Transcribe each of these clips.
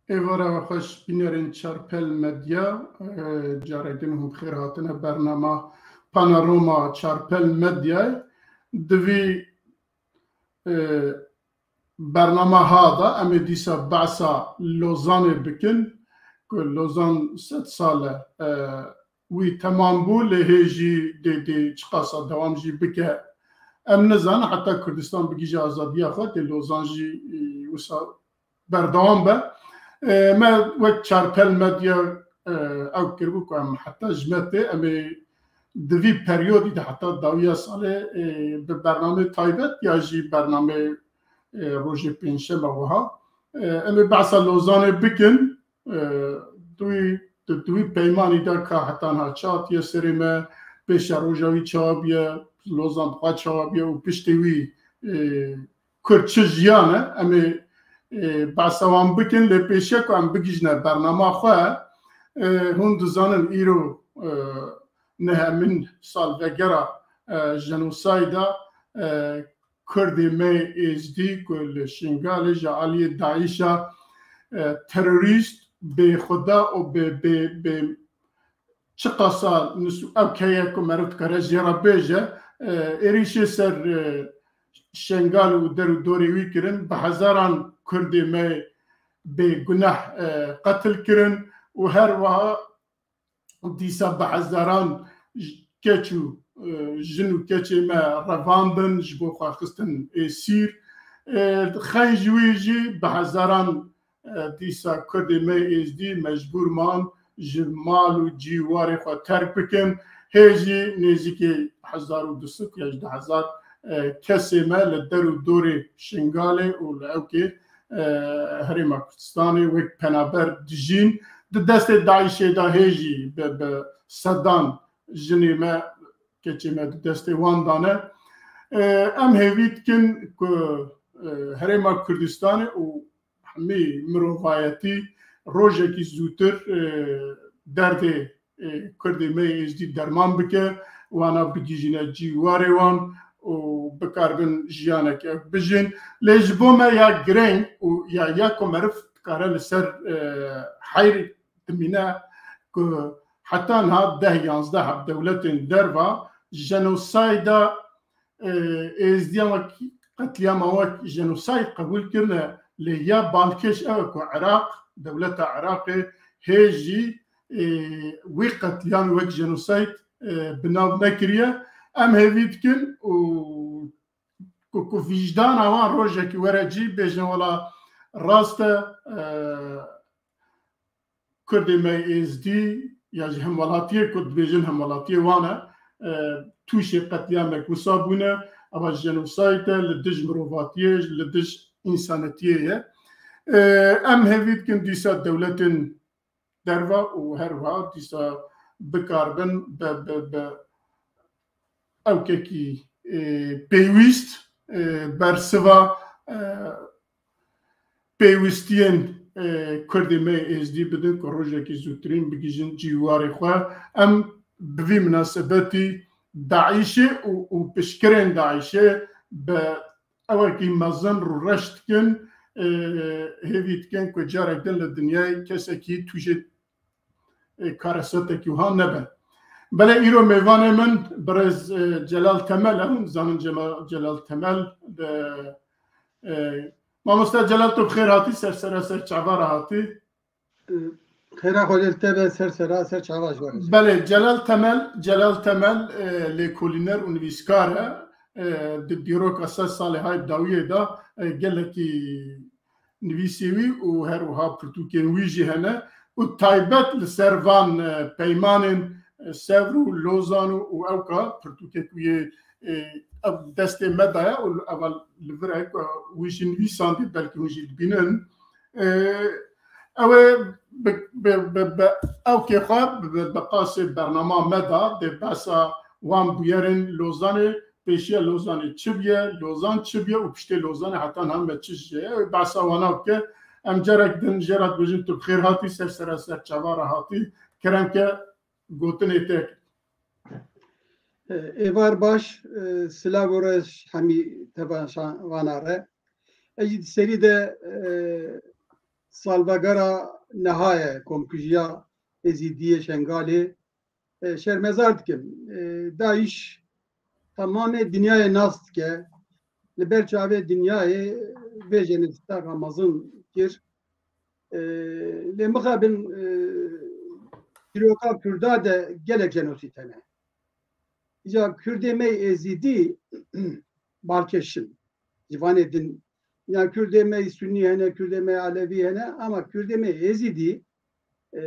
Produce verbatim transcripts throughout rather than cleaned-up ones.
Êvara we xweş bînerên Çarpel Medya, e, carek din hûn bi xêr hatine bernama Panorama Çarpel Medyayê. Di vî, e, bernama ha de em ê dîsa behsa Lozanê bikin, ku Lozan sed sal e, e, wî temam bû, lê hê jî dê, dê çiqasa dewam jî bike. Em nizanin heta Kurdistan bigihîje azadiya xwe, dê Lozan jî, e, wisa berdewam be. E, me wek Çarpel Medya, e, ew kiribû ku em heta ji me tê, em ê di vî peryodî de heta dawiya salê, e, bi bernamê taybet ya jî bernamê, e, rojê pêncşeme wiha, e, em ê behsa Lozanê bikin. E, di wî, di, di wî peymanî de ka heta niha çi hatiye serê me, pêşeroja wî çawa bûye, Lozan bi xwe çawa bûye û piştê wî, e, Kurd çi jiyan e, em ê, e, behsa wan bikin, lê pêşiya ku em bigihîjine bernama xwe, e, hûn dizanin îro, e, nehemîn salvegera, e, jenosayda, e, Kurdê me Êzdî ku li Şingalê ji aliyê DAIŞa, e, terorîst, bêxweda û bê, bê, bê, çiqasa nis-, ew keye ku meriv dikare jê re bêje, e, êrîşê ser, e, Şingal û der û dorê wî kirin, bi hezaran Kurdê me bêguneh, e, qetil kirin û her wiha dîsa bi hezaran j-, keç û, e, jin û keçê me revandin, ji bo xwe xistin êsîr. E, xeyn ji wî jî bi hezaran, e, dîsa Kurdê me Êzdî mecbûr man ji mal û cî û warê xwe terk bikin. Hê jî nêzîkî hezar û du sed ya ji du hezar, e, kesê me li der û dorê Şingalê û li ewkê, e, Herêma Kurdistanê wek penaber dijîn. Di destê DAIŞê de hê jî bi, bi sedan jinê me, keçê me di destê wan de ne. E, em hêvî dikin ku, e, Herêma Kurdistanê û hemî mirovayetî rojekî zûtir, e, derdê, e, Kurdê me yê Êzdî derman bike, wana bigihîjîne cî û warê wan û bikaribin jiyanek ew bijîn. Lê ji bo me ya gireng û ya, ya ku meriv dikare li ser, e, heyr dimîne ku heta niha deh yanzdeh dewletên derva jenosayda, e, Êzdiyan wek qetlîyama wek jenosayd qebûl kirine, lê ya balkêş ew e ku Iraq, dewleta Iraqê hê jî, e, wî qetlîyamî wek jenosayd, e, bi nav nekiriye. Em hêvî dikin û ku, ku vîjdana wan rojekî were cî bêjin wela rast e, e, Kurdê me Êzdî ya jî hemwelatiyê ku dibêjin hemwelatiyê wan e, e, tûşê qetlîyamek wisa bûne, eva jenosayt e, li dij mirovatiyê, li dij însanetiyê ye. E, em hêvî dikin dîsa dewletên derva û her wiha dîsa bikaribin bi, bi, bi ewkekî, e, pêwîst, e, bersiva, e, pêwîstiyên, e, Kurdê me Êzdî bidin ku rojekî zûtirîn bigihîjin cî û warê xwe. Em bi vî minasebetî DAIŞê û, û piştgirên DAIŞê bi ewekî mezin rûreş dikin, e, hêvî dikin ku carek din li dinyayê kesekî tûjê, e, karesetekî wiha nebe. Belê îro mêvanê min birêz, e, Celal Temel e. Hûn dizanin Cema-, Celal Temel de, e, mamoste Celal, tu bi xêr hatî, ser sera ser çava re hatî. Xêra Xwedê li te be, ser sera, ser çava ji we re. Belê, Celal Temel, Celal Temel, e, lêkolîner û nivîskar e. E, di dîroka sed salê hay dawiyê de, e, gelekî nivîsê wî û her wiha pirtûkên wî jî hene û taybet li ser van, e, peymanên, e, Sewr û Lozan û, û ewka pirtûkek wî yê, e, ev destê me daye û eva li vir e ku wî jî nivîsandî, belkî hûn jî dibînin. E, ew ê bi, bi, bi, bi ewkê xwe bi, bi, bi qasê bernama me de dê behsa wan bûyerên Lozanê, pêşiya Lozanê çi bûye, Lozan çi bûye û piştê Lozanê heta niha me çi jê ye. Ew ê behsa wana bike. Em carek din jê re dibêjin tu bi xêr hatî, ser sera ser çava re hatî. Kerem ke gotinê te kir. Êvar baş, e, silav û rêz hemî teva şa-, vana re. Ez jî di serî de, e, salvegera niha ye komkujiya Êzîdiyê Şengalê. E, şermezar dikim. E, DAIŞ temamê dinyayê nas dike. Li ber çavê dinyayê vê jenosîda mezin kir. E, lê mixabin, e, dîroka Kurda de gelek jenosîd hene. Îca Kurdê me Êzîdî balkêş in. Civanê din. Ya Kurdê me Sunnî hene, Kurdê me Elewî hene, ama Kurdê me Êzîdî, e,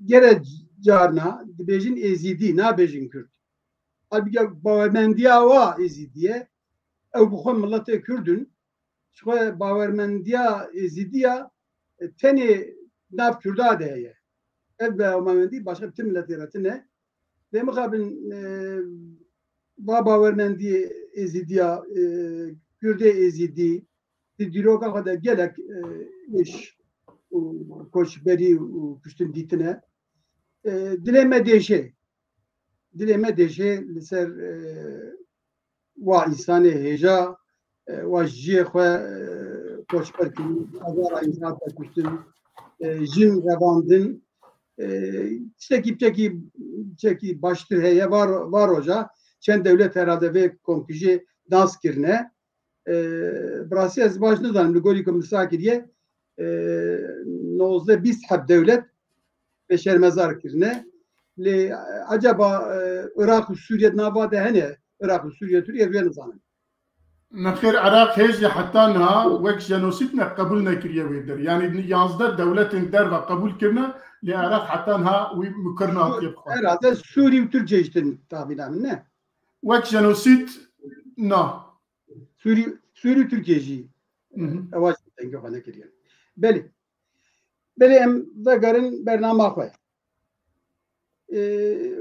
gere carna dibêjin Êzîdî, nabêjin Kurd. Halbuki bawermendiya wa Êzîdî ye. Ew bi xwe miletê Kurd in. Ji xwe bawermendiya Êzîdiya, e, tenê nav Kurda de heye. Ev bawermendî başqa bi ti miletê re tine. Lê mixabin, e, va bawermendiyê Êzîdiya, e, Kurdê Êzîdî, di dîroka xwe de gelek, e, êş û koçberî û kuştin dîtine. E, dilê me dêşe. Dilê me dêşe li ser, e, wa însanê hêja, e, wa ji cihê xwe, e, koçber kirin, hezara însan hate kuştin, e, jin revandin. E, tiştekî piçekî, piçekî baştir heye. Va ro-, va roja çend dewlet herhalde vê komkujê nas kirine. E, bi rastî ez baş nizanim, li gorî ku min sah kiriye, e, nozdeh bîst heb dewlet vê şermezar kirine. Lê, e, eceba, e, Iraq û Sûriye di nava de hene? Iraq û Sûriye, Tirkiye, ez wê nizanim. Nexêr, Iraq hê jî heta niha wek jenosîd ne qebûl nekiriye wê der. Yanî yanzdeh dewletên derve qebûl kirine, lê Iraq heta niha wî mukir nehatiye bi xwe. Herhalde Sûrî û Tirkiye jî tên tahmîna min, ne? Wek jenosîd na. Sûrî, Sûrî û Tirkiye jî, Hı hı. ewa jî dengê xwe nekiriye. Belê. Belê, em vegerin bernama xwe. Ee,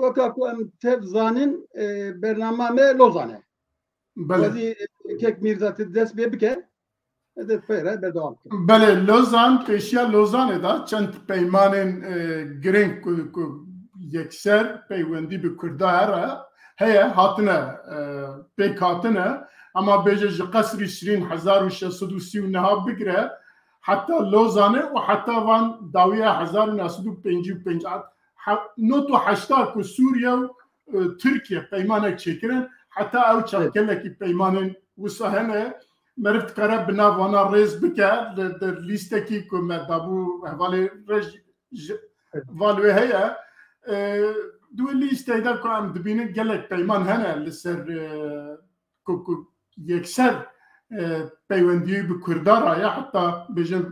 weka ku em tev zanin, e, bernama me Lozan e. Belê. Xwezî, e, kek Mîrza tu dest pê bike, ez ê peyre berdewam bikim. Belê, Lozan, pêşiya Lozanê de çend peymanên, e, girîng ku, ku yekser peywendî bi Kurda here heye, hatine, e, pêk hatine. Ama bêje ji Qesrî Şirîn hezar û şeş sed û sî û neh bigire, heta Lozanê û heta van dawiya hezar û neh sed û pêncî û pênc, he-, nod û heşta ku Sûriye û, e, Tirkiye peymanek çêkirin, heta ew çax Evet. gelekî peymanên wisa hene. Meriv dikare bi nav wana rêz bike, li, di lîstekî ku me dabû hevalê Rej-, ji, Evet. val wê heye. E, di wê lîsteyê de ku em dibînin gelek peyman hene li ser, e, ku, ku yekser, e, peywendiyê bi Kurda re ye, heta bêjin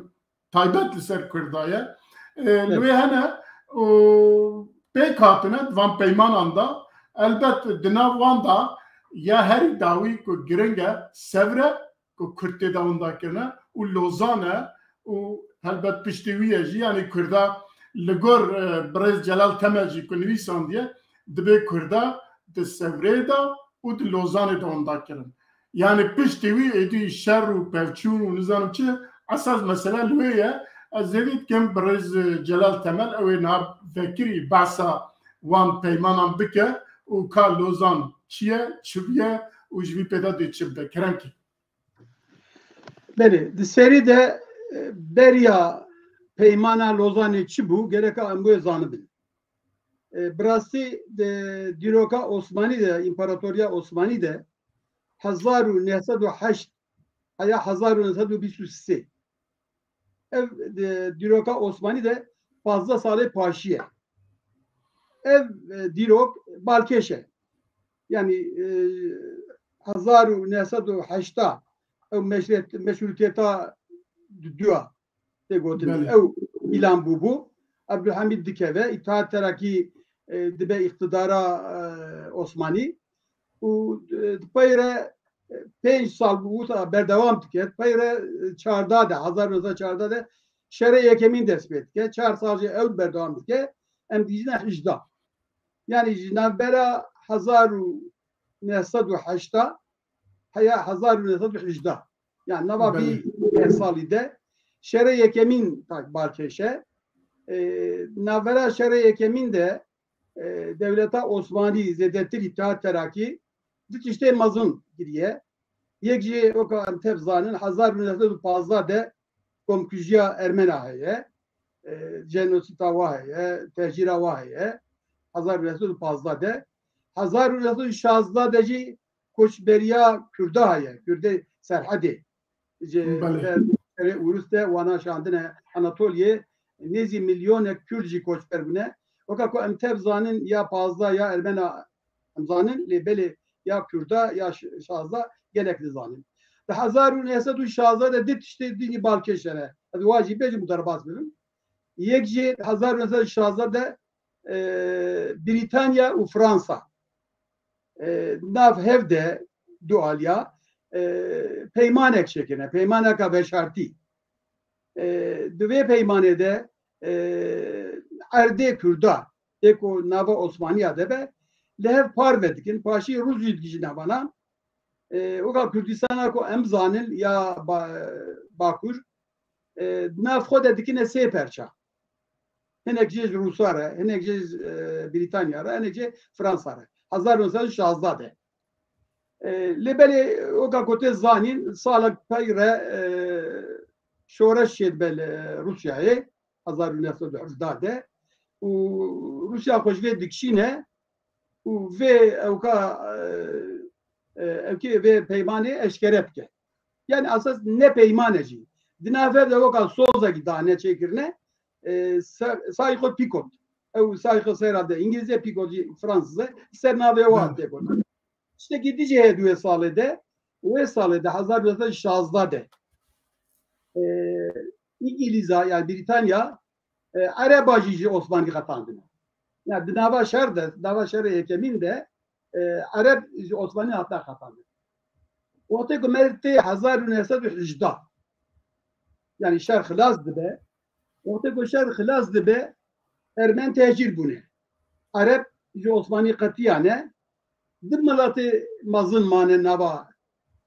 taybet li ser Kurda ye. E, li Evet. wê hene û pêk hatine di van peymanan de. Elbet di nav wan de ya herî dawî ku giring e Sevr e, ku Kurd tê de winda kirine, û Lozan e, û helbet piştî wî ye jî, yanî Kurda li gor, e, birêz Celal Temel jî ku nivîsandiye, dibê Kurda di Sevrê de û di Lozanê de winda kirin. Yanî piştî wî êdî şer û pevçûn û nizanim çi, esas mesele li wê ye. Ez hêvî dikim birêz Celal Temel ew ê niha vekirî behsa wan peymanan bike û ka Lozan çi ye, çi bûye û ji vî pê de dê çi bibe. Kerem kî. Belê, di serî de, e, beriya peymana Lozanê çi bû, gereka em wê zanibin. E, bi rastî di dîroka Osmanî de, Împaratoriya Osmanî de hezar û neh sed û heşt heya hezar û neh sed û bîst û sê. Ev, e, dîroka Osmanî de pazdeh salê paşî ye. Ev, e, dîrok balkêş e. Yanî, e, hezar û neh sed û heşta ew meşret-, meşrûtiyeta du-, dua tê gotin. Belê. Ew îlan bûbû. Abdulhamîd dikeve, Îttihat Terakî, e, dibe îqtidara, e, Osmanî. Û, e, di pey re, e, pênc sal bû, wisa berdewam dike. Di pey re, e, çardeh de, hezar neh sed çardeh de şerê yekemîn dest pê dike. Çar sal jî ew berdewam dike. Em dîjine hejdeh. Yanî ji navbera hezar û neh sed û heşta heya hezar û neh sed û hejdeh. Yanî nava vî Belê. pênc salî de şerê yekemîn tak balkêş e. E, navbera şerê yekemîn de, e, dewleta Osmanî, zêdetir Îttihat Terakî, du tiştê mezin kiriye. Yek jî weka em tev zanin, hezar û neh sed û pazdeh de komkujiya Ermena heye, e, jenosîta wa heye, tecîra wa heye, hezar û neh sed û pazdeh de. Hezar û neh sed û şazdeh de jî koçberiya Kurda heye, Kurdê Serhedê. Ji Belê. Ber serê Urus de wana şandine Anatoliyê, nêzî milyonek Kurd jî koçber bûne. Weka ku em tev zanin ya pazdeh ya Ermena em zanin, lê belê ya Kurda ya ş-, şazdeh gelek dizanin. Di hezar û neh sed û şazdeh de du tiştê din jî balkêş hene. Ez wa jî bêjim û derbas bibim. Yek jî hezar û neh sed û şazdeh de, e, Brîtanya û Fransa, e, nav hev de du aliya, e, peymanek çêkirine, peymaneka veşartî. E, di vê peymanê de, e, erdê Kurda, ê ku nava Osmaniya de be, li hev parve dikin, paşî Rûs jî digihîjine vana. E, weka Kurdistana ku em zanin ya ba-, Bakur, e, di nav xwe de dikine sê perça. Hinek jê ji Rûsa re, hinek jê ji, e, Brîtanya re, hinek jê Fransa re. Hezar û neh sed û şazdeh de. E, lê belê, weka ku tê zanîn, salek pey re, e, şoreş çêdibe li Rûsyayê, hezar û neh sed û hevdeh de. Û Rûsya xwe ji vê dikişîne û vê ewka, e, e, ewkê vê peymanê eşkere bike. Yani esas ne peymane jî. Di nav hev de weka sozekî dane çêkirine, e, ser, sayê xwe pîkot. Ew sayê xwe sera de Îngilîzce, pîkot jî Fransizce, ser navê wa Belê. têkot. Tiştekî dî jî heye di wê salê de, wê salê de hezar û neh sed û şazdeh de, e, Îngilîza, yani Brîtanya, e, Ereba jî ji Osmanî qetandine. Yani di nava şer de, nava şerê yekemîn de, e, Ereb ji Osmanî hatine qetandin. Wextê ku me tê hezar û neh sed û hejdeh, yani şer xilas dibe, wextê ku şer xilas dibe, Ermen tehcîr bûne. Ereb ji Osmanî qetiyane, du miletê mezin mane nava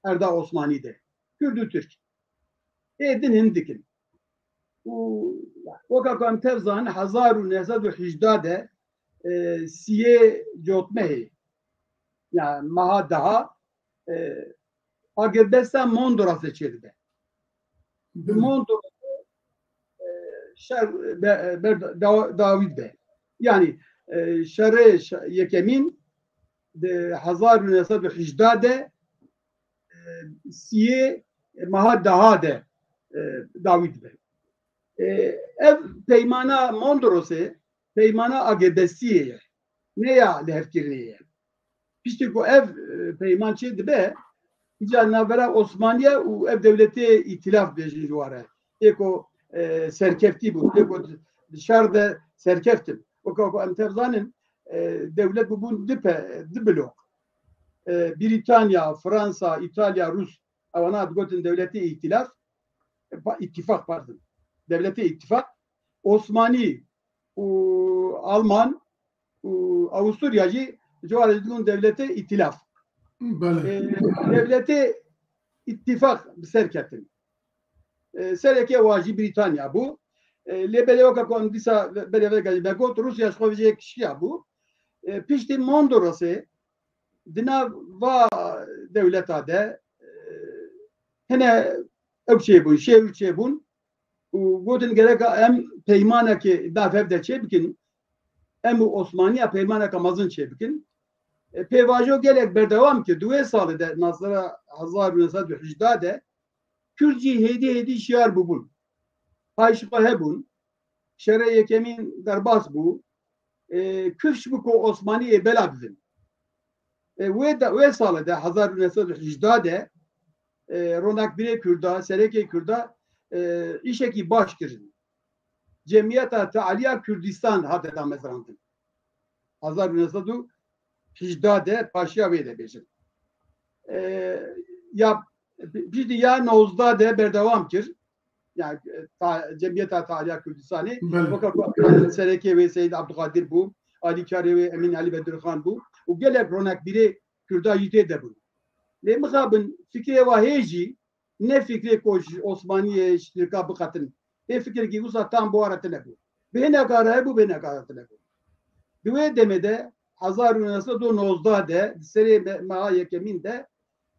erda Osmanî de. Kurd û Tirk. Ê din hindik in. Û weka ku em tev zanin, hezar û neh sed û hejdeh de, e, siyê cotmehê, yani meha deha, e, agirbesta Mondrosê çêdibe. Di Belê. Mondrosê, e, şer be-, ber da-, dawî dibe. Yani, e, şerê şe-, yekemîn di hezar û neh sed û hejdeh de, e, siyê meha deha de, e, dawî dibe. E, ev peymana Mondrosê, peymana agirbestiyê ye. Ne ya lihevkirinê ye. Piştî ku ev, e, peyman çê dibe, îca navbera Osmaniye û ev dewletê îtîlaf bêjin ji wa re. Ê ku, e, serkeftî bûn, ê ku di, di şer de serkeftin. Weka ku em tev zanin, e, dewlet bûbûn du pe-, du blok. E, Brîtanya, Fransa, Îtalya, Rûs, ewana digotin dewletê îtîlaf, e, pa-, îtîfaq, pardon. Dewletê îtîfaq, Osmanî û Alman û Avusturya jî ji wa re jî digotin dewletê îtîlaf. Belê. E, dewletê îtîfaq bi ser ketin. E, sereke wa jî Brîtanya bû. E, lê belê weke ku em dîsa belê veke jî me got, Rûsya ji xwe vê jê kişiya bû. E, piştî Mondrosê di nav va dewleta de, e, hine ew çêbûn, şêwir çêbûn û gotin gereka em peymanekê nav hev de çê bikin, em û Osmaniya peymaneka mezin çê bikin. E, pêvajo gelek berdewam kir. Di wê salê de, nasira hezar û neh sed û hejdeh de, Kurd jî hêdî hêdî şiyar bûbûn. Hay ji xwe hebûn. Şerê yekemîn derbas bû. E, kifş bû ku Osmanî ê bela bidin. E, wê de, wê salê de, hezar û neh sed û hejdeh de, e, ronakbîrê Kurda, serekê Kurda, e, îşekî baş kirin. Cemiyeta Tealiya Kurdistan hate damezrandin. Hezar û neh sed û hejdeh de paşiya wê de bêjin. E, ya, piştî ya nozdeh de berdewam kir. Yani, e, ta-, Cemiyeta Tealiya Kurdistanê, Belê. weka ku serekê wê Seyîd Abdulkadir bû, alîkarê wê Emîn Elî Bedirxan bû û gelek ronakbîrê Kurda jî tê de bûn. Lê mixabin fikrê wa hê jî ne fikrê ku ji Osmaniyê ji Tirka biqetin. Ê fikrekî wisa tam bi wa re tine bû. Bi hineka re hebû, bi hineka re tine bû. Di wê demê de, hezar û neh sed û nozdeh de, di serê me-, meha yekemîn de,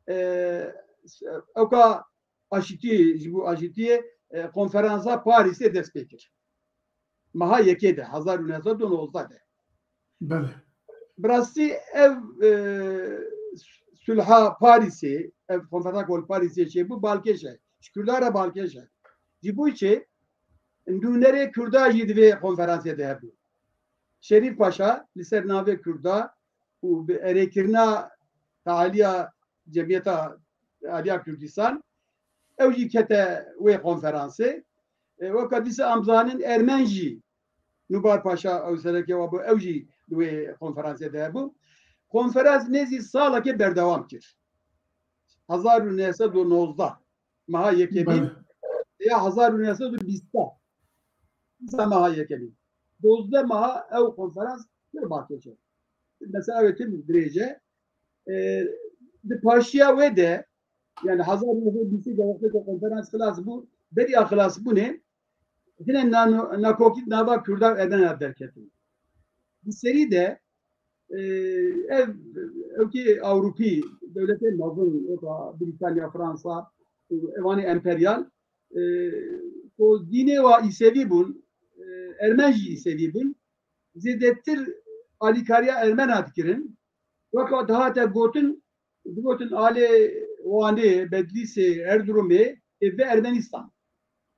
e, ewka aşîtiyê, ji bo aşîtiyê e, konferansa Parîsê dest pê kir. Meha yekê de, hezar û neh sed û nozdeh de. Belê. Bi rastî ev, e, sulha Parîsê, ev konferansa ku li Parîsê çêbû, balkêş e. Ji Kurdan re balkêş e. Ji bo çi? Nûnerê Kurda jî di vê konferansê de hebû. Şerîf Paşa li ser navê Kurda û bi erêkirina tealiya Cemiyeta Aliya Kurdistan, ew jî kete wê konferansê. E, weka dîsa em zanin Ermen jî, Nûbar Paşa ew serekê wa bû, ew jî di wê konferansê de hebû. Konferans nêzî salekê berdewam kir. Hezar û neh sed û nozdeh meha yekemîn, Belê. Ya hezar û neh sed û bîst, dîsa meha yekemîn. Dozdeh meha ew konferans pir balkêş e. Mesela ew tim dirêj e. E, di paşiya wê de, yani hezar û neh sed û bîstê de wextê ku konferans xilas bû, beriya xilasbûnê, hine nano-, nakokî nava Kurda û Ermena derketin. Di serî de, e, ev, ewkê Ewropî, dewletê mezin, weka Brîtanya, Fransa, evanê emperyal, e, ku dînê wa Îsevî bûn, e, Ermen jî Îsevî bûn, zêdetir alîkariya Ermena dikirin. Weka dihate gotin, digotin alê Wanê, Bedlîsê, Erzurumê, ê ve Ermenistan.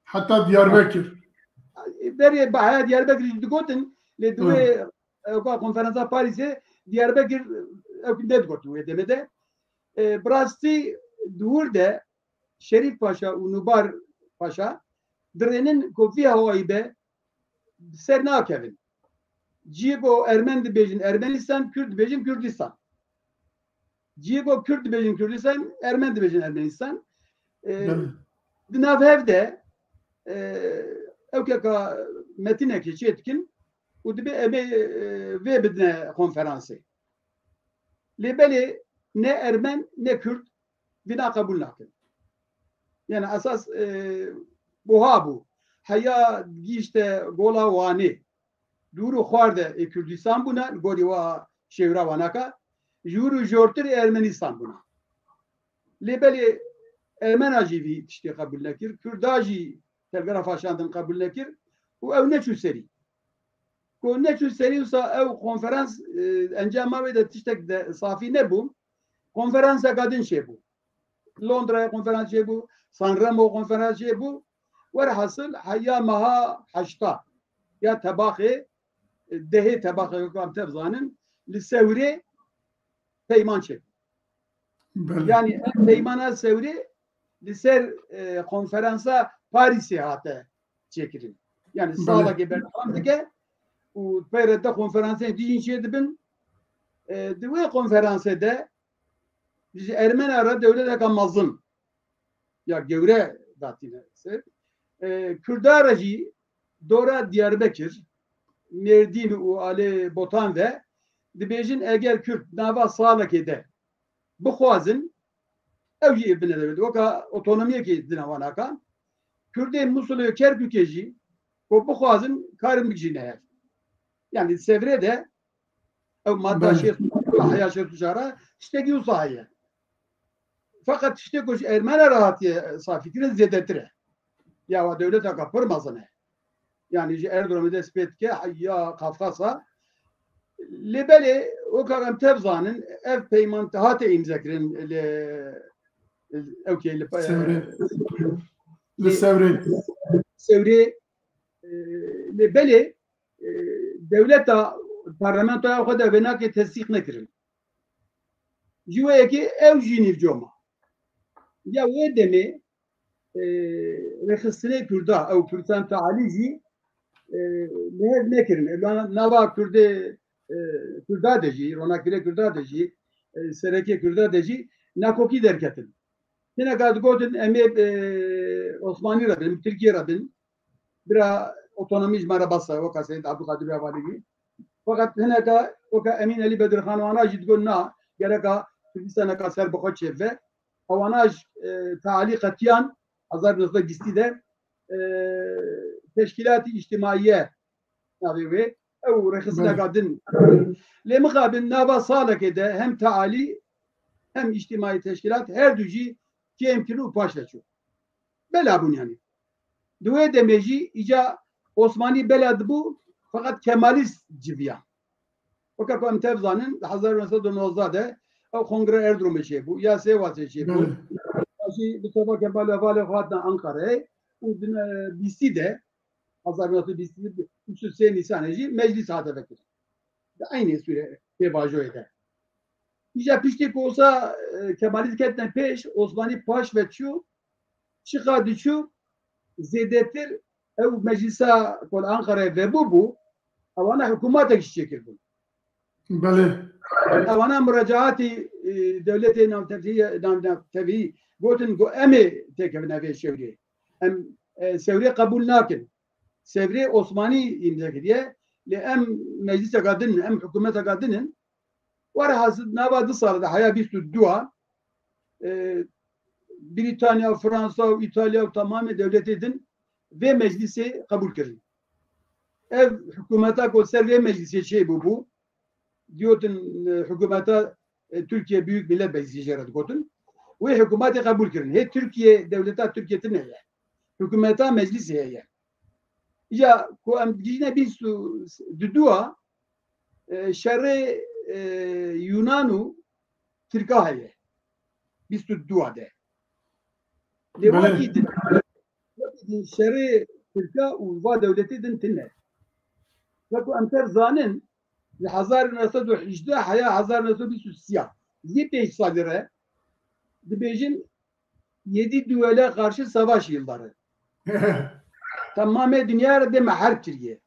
Heta Diyarbekir. Berê bahaya Diyarbekir jî digotin, lê di wê, e, konferansa Parîsê Diyarbekir, e, ew nedigotin wê demê de. E, bi rastî di wir de Şerîf Paşa û Nûbar Paşa dirênin ku vî hawayî be ser nakevin. Ciyê ku Ermen dibêjin Ermenistan, Kurd dibêjin Kurdistan. Ciyê ku Kurd dibêjin Kurdistan, Ermen dibêjin Ermenistan. E, Belê. Di nav hev de, e, ewkeka metînekê çê dikin û dibe em ê, e, vê bidine konferansê. Lê belê ne Ermen ne Kurd vîna qebûl nakin. Yani esas, e, buha bû. Heya gihîşte gola Wanê. Dûr û xwar de ê Kurdistan bûne, li gorî wa şêwra wanaka, ji wir û jortir ê Ermenistan bûne. Lê belê Ermena jî vî tiştê qebûl nekir, Kurda jî telgrafa şandin qebûl nekir û ew neçû serî. Ku neçû serî wisa ew konferans, e, encama wê de tiştek de safî nebû. Konferanseka din çêbû. Londrayê konferans çêbû, Sanremo konferans çêbû. Werhasil heya meha heşta ya tebaxê, e, dehê tebaxê wek em tev zanin, li Sewrê peyman çêbû. Belê. Yani ev peymana Sewrê li ser, e, konferansa Parîsê hate çêkirin. Yani Belê. Salekê berdewam dike û peyre de konferansên dî jî çê dibin. E, di wê konferansê de ji Ermena re dewleteka mezin ya gewre datîne ser. E, Kurda re jî dora Diyarbekir, Mêrdîn û alê Botan de dibêjin eger Kurd nava Salekê de bixwazin, ew jî ê bine dewlet. Weka otonomiyekê dine wan aka. Kurdên Musulê û Kerkûkê jî ku bixwazin karin bigihîjine hev. Yani Sevrê de ew madda Belê. şêst û çar, heya şêst û çar tiştekî wisa heye. Feqet tiştê ku ji Ermena re hatiye safîkirin zêdetir e. Ya wa dewleteka pir mezin e. Yani ji Erzurumê dest pê dike, ya Kafkasa. Lê belê, weka em tev zanin, ev peyman hate îmzekirin li, ewkê li, Sewrê. lê- Li Sewrê. Sewrê, e, lê belê, e, dewleta parlamentoya xwe de vênakê tesdîq nekirin. Ji wê yekê ew jî nîvco ma. Ya wê demê, e, rêxistinê Kurda, ew Kurdistan Tealî jî, e, li hev nekirin. Ev nava Kurdê, e, Kurda de jî, ronakbîrê Kurda de jî, e, serekê Kurda de jî nakokî derketin. Hineka digotin em ê, e, Osmanî re bin, Tirkiye re bin. Bira otonomî ji me re bes e, weka Seyîd Abdulkadir Hevalî bî. Feqet hineka weka Emîn Elî Bedirxan wana jî digot na, gereka Kurdistaneka ser bi xwe çêve. Ewana ji, e, tealî qetiyan hezar neh sed û bîstî de, e, teşkîlatî îctimaiye navê wê. Ew rêxistineka din. Lê mixabin nava salekê de hem tealî hem îctimaî teşkîlat her du jî kêm kirin û paş ve çû. Bela bûn yani. Di wê demê jî îca Osmanî bela dibû, feqet Kemalîst civiya. Weke ku em tev zanin, di hezar û neh sed û nozdeh de ew Kongre Erzurumê çêbû, ya Sêwasê çêbû. Belê. Paşî Mustafa Kemal û hevalê xwe hatin Ankarayê û di, e, bîstî de, hezar û neh sed û bîstî, bîst û sê Nîsanê jî meclîs hate vekirin. Di eynê sûre pêvajoyê de. Îja piştî ku wisa, e, Kemalîst ketine pêş, Osmanî paş ve çû, çiqa diçû, zêdetir ew meclîsa ku li Ankarayê vebû bû, ewana hikûmatek jî çêkirbûn. Belê. Ewana muracaatî, e, dewletê navtevî, nav-, navtevî gotin ku em ê têkevine vê şewrê. Em, e, sewrê qebûl nakin. Sewrê Osmanî îmze kiriye, lê em meclîseka din in, em hikûmeteka din in. Werhasil nava du sala de, heya bîst û dua, e, Brîtanya, Fransa û Îtalya û tamamê dewletê din vê meclîsê qebûl kirin. Ev hikûmeta ku ser vê meclîsê çêbûbû, diyotin, e, hikûmeta, e, Türkiye Büyük Millet Meclisi jê re digotin. Wê hikûmetê qebûl kirin. Hê Türkiye, dewleta Türkiye tine ye. Hikûmeta meclîsê heye. Îca ku em gihîne bîst û dua, e, şerê, e, Yunan û Tirka heye. Bîst û dua de. Lê Belê. wekî din, wekî din şerê Tirka û va dewletê din tine. Wek ku em tev zanin, li hezar û neh sed û hejdeh heya hezar û neh sed û bîst û sê, yê pênc salî re dibêjin, yedi duele karşı savaş yılları. Tamamê dinya re dê me herb kiriye.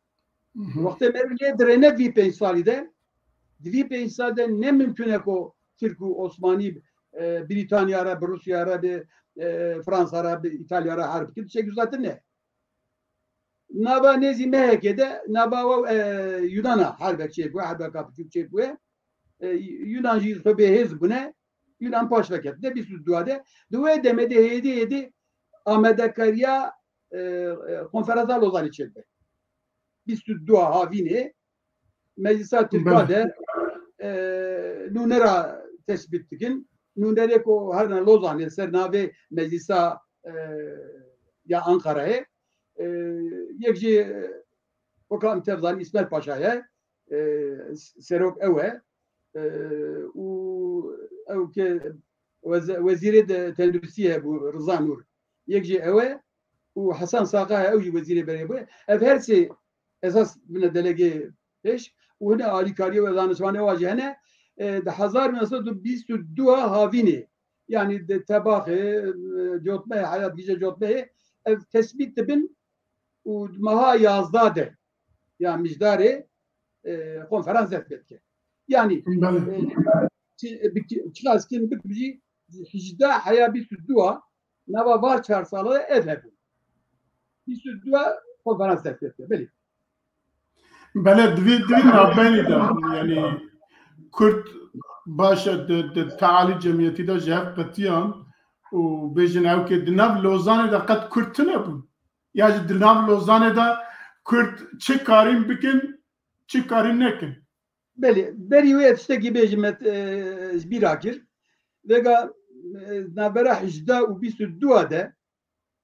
Hı hı. Wextê me lê dirêne vî pênc salî de, di vî pênc salî de ne mimkun e ku Tirk û Osmanî, e, Brîtanya re, bi Rûsya re, bi, e, Fransa re, bi Îtalya re herb bikin, tiştekî wisa tine. Nava nêzî mehekê de, nava wa, e, Yunana herbek çêbûye, herbeka biçûk çêbûye. E, Yunan jî xwe bêhêz bûne, Yunan paş veketine bîst û dua de. Di wê demê de hêdî hêdî amadekariya, e, e, konferansa Lozanê çêdibe. Bîst û dua havînê meclisa Tirka Belê. de, e, nûnera tesbît dikin. Nûnerê ku herine Lozanê ser navê meclisa, e, ya Ankarayê. E, yek jî, e, weka em tev zanîn, Îsmet Paşa ye. E, serok ew e. E, û ew ke weze-, wezîrê de tenduristiyê hebû, Riza Nur. Yek jî ew e. Û Hesen Saqa ye, ew jî wezîrê berê bû. Ev her sê esas bine delegê pêş û hine alîkariyê û danişvanê wa jî hene. E, di hezar û neh sed û bîst û dua havînê, yanî di Tebaxê, e, Cotmehê, heya di gije Cotmehê, ev tesbît dibin û di meha yazdeh de ya Mijdarê, e, konferans dest pê dike. Yanî, Belê. e, çi-, bi ki-, çiqas kin bik bijî, hejdeh heya bîst û dua, nava va çar sala de ev hebû. Bîst û dua konferans dest pê dike. Belê. Belê, di vî, di vî navbenî de, yanî Kurd baş e, di, di tealî cemiyetî de ji hev qetiyan û bêjin ew ke di nav Lozanê de qet Kurd tune bûn. Ya jî di nav Lozanê de Kurd çi karîn bikin, çi karîn nekin. Belê, berî wê tiştekî bêjim me, e, ji bîra kir. Vêga, e, navbera hejdeh û bîst û dua de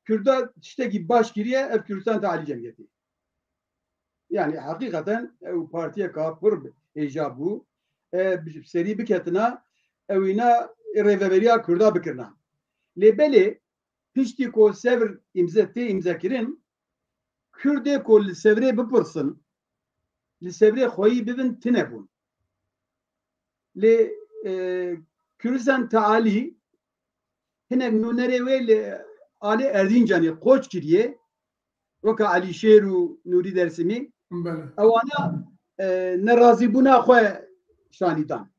Kurda tiştekî baş kiriye, ev Kurdistan Tealî Cemiyetî. Yanî heqîqeten ew partiyeka pir hêja bû. E, bi serî biketina, ew îna rêveberiya Kurda bikirina. Lê belê piştî ku sevr îmze tê îmzekirin, Kurdê ku li sevrê bipirsin, li sevrê xweyî bibin tine bûn. Lê, e, Kurdistan Tealî hinek nûnerê wê li alê Erdîncanê qoç kiriye, weke Elîşêr û Nûrî Dersimî. Belê. Ewana, e, nerazîbûna xwe şanî dan.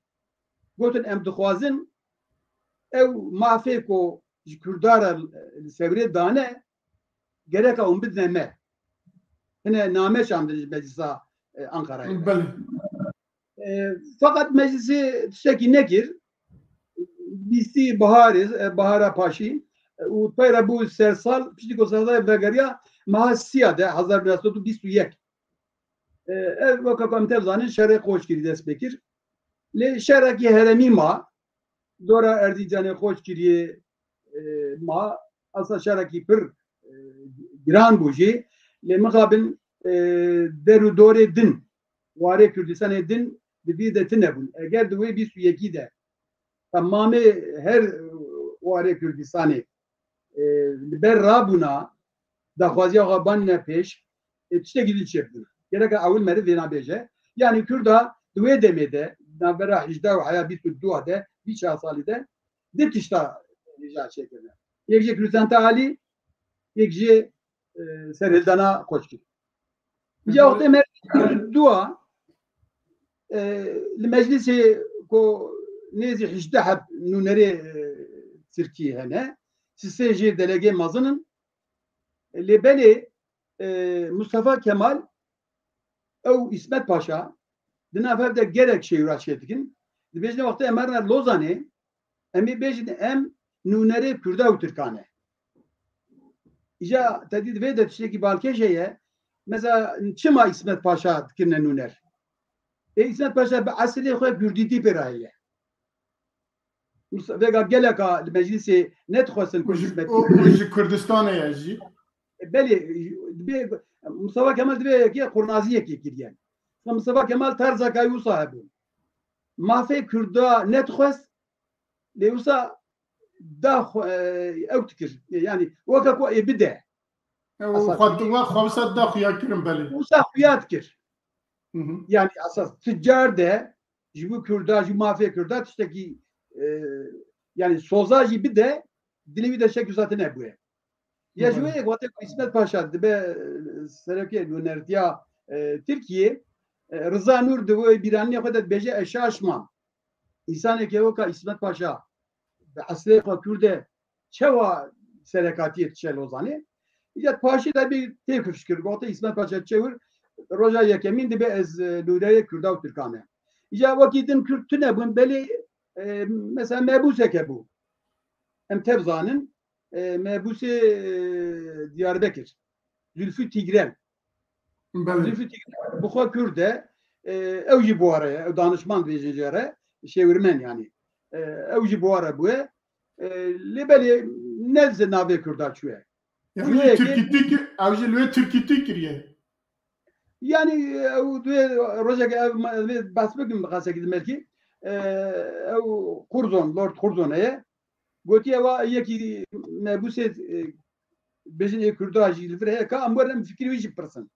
Gotin, em dixwazin ew mafê ku ji Kurda re li sevrê dane, gereka hûn bidine me. Hine name şandin ji Meclisa, e, Ankarayê. Belê. E, feqet meclisê tiştekî nekir. Bîstî biharê, e, bihara paşî, e, û pey re bû sersal, piştî ku sersal vegeriya meha siya de hezar neh sed û bîst û yek. E, ev weke ku em tev zanin şerê Qoçgirî dest pê kir. Lê şerekî herêmî ma, dora Erdîncanê Qoçgiriyê, e, ma, esa şerekî pir, e, giran bû jî. Lê mixabin, e, der û dorê din, warê Kurdistanê din di vî de tine bûn. Eger di wê bîst û yekî de temamê her warê Kurdistanê, e, li ber rabûna daxwaziya xwe banine pêş, e, tiştekî din çêbûna. Gereka ewil meriv vêna bêje. Yanî Kurda di wê demê de, navbera hejdeh û heya bîst û du de, bîst çar salî de, di tişta hêja çêkirine. Yek jê Kurdistanta Alî, yek jê, e, serhildana Qoçkî. Ya wextê me dua, e, li meclisê ku nêzî hejdeh heb nûnerê, e, Tirkî hene, sisê jê delegê mezin in. Lê belê, e, Mustafa Kemal ew Îsmet Paşa di nav hev de gelek şêwra çêdikin. Dibêjin wextê em herine Lozanê, em ê bêjin em nûnerê Kurda û Tirkan e. Îca te dî di vê de tiştekî balkêş heye. Mesela çima Îsmet Paşa dikirine nûner? Ê Îsmet Paşa bi esilê xwe Kurdîtî pê re heye. Mus-, vêga geleka li meclisê nedixwestin ku Û ji, Îsmet û, û ji Kurdistanê ye jî. E, belê, dibê, Mustafa Kemal dibê yekê qurnaziyekê kiriye. Mustafa Kemal terzeka wisa hebû. Mafê Kurda nedixwest, lê wisa da xwe, e, ew dikir. Yani weke ku ê bide. Ew Esas xwe, wek xwe wisa da xuya kirin, belê. Wisa xuya dikir. Hı hı. Yani esas ti car de ji bo Kurda, ji mafê Kurda tiştekî, e, yani soza jî bide, dilê wî de şek wisa tune bûye. Ya ji Hı. wê yek wextê ku Îsmet Paşa dibe, e, serokê nûnertiya, e, Tirkiyê, e, Riza Nur di wê bîranînê xwe de dibêje, ez şaş mam. Însaneke weka Îsmet Paşa bi eslê xwe Kurd e, çawa serekatiyê diçe Lozanê? Ya paşê de bir têkuf kir, gote Îsmet Paşa çewir, roja yekemîn dibe ez, e, nûnerê Kurda û Tirkan e. Ya wekî din Kurd tune bûn, belê, e, mesela mebûseke bû. Em tev zanin, e, mebûsê, e, Diyarbekir. Zülfü Tigrel. Belê. Zülfü Tigrel bi xwe Kurd e, e, ew jî bi ware ye, ew danişman dibêjin jê re, şêwirmen yani. E, ew jî bi ware bûye. E, lê belê ne ji navê Kurda çûye. Yani Cûyekê Tirkîtî ki-, ew jî li wê Tirkîtî kiriye. Yani ew duyê rojek ev ma-, ev behs bikim bi qasekî di melkî. E, ew Curzon, Lord Curzon heye. Gotiye wa yekî mebûsê, e, bêjin ê Kurda jî li vir heye ka em werin em fikrê wî jî pirsin.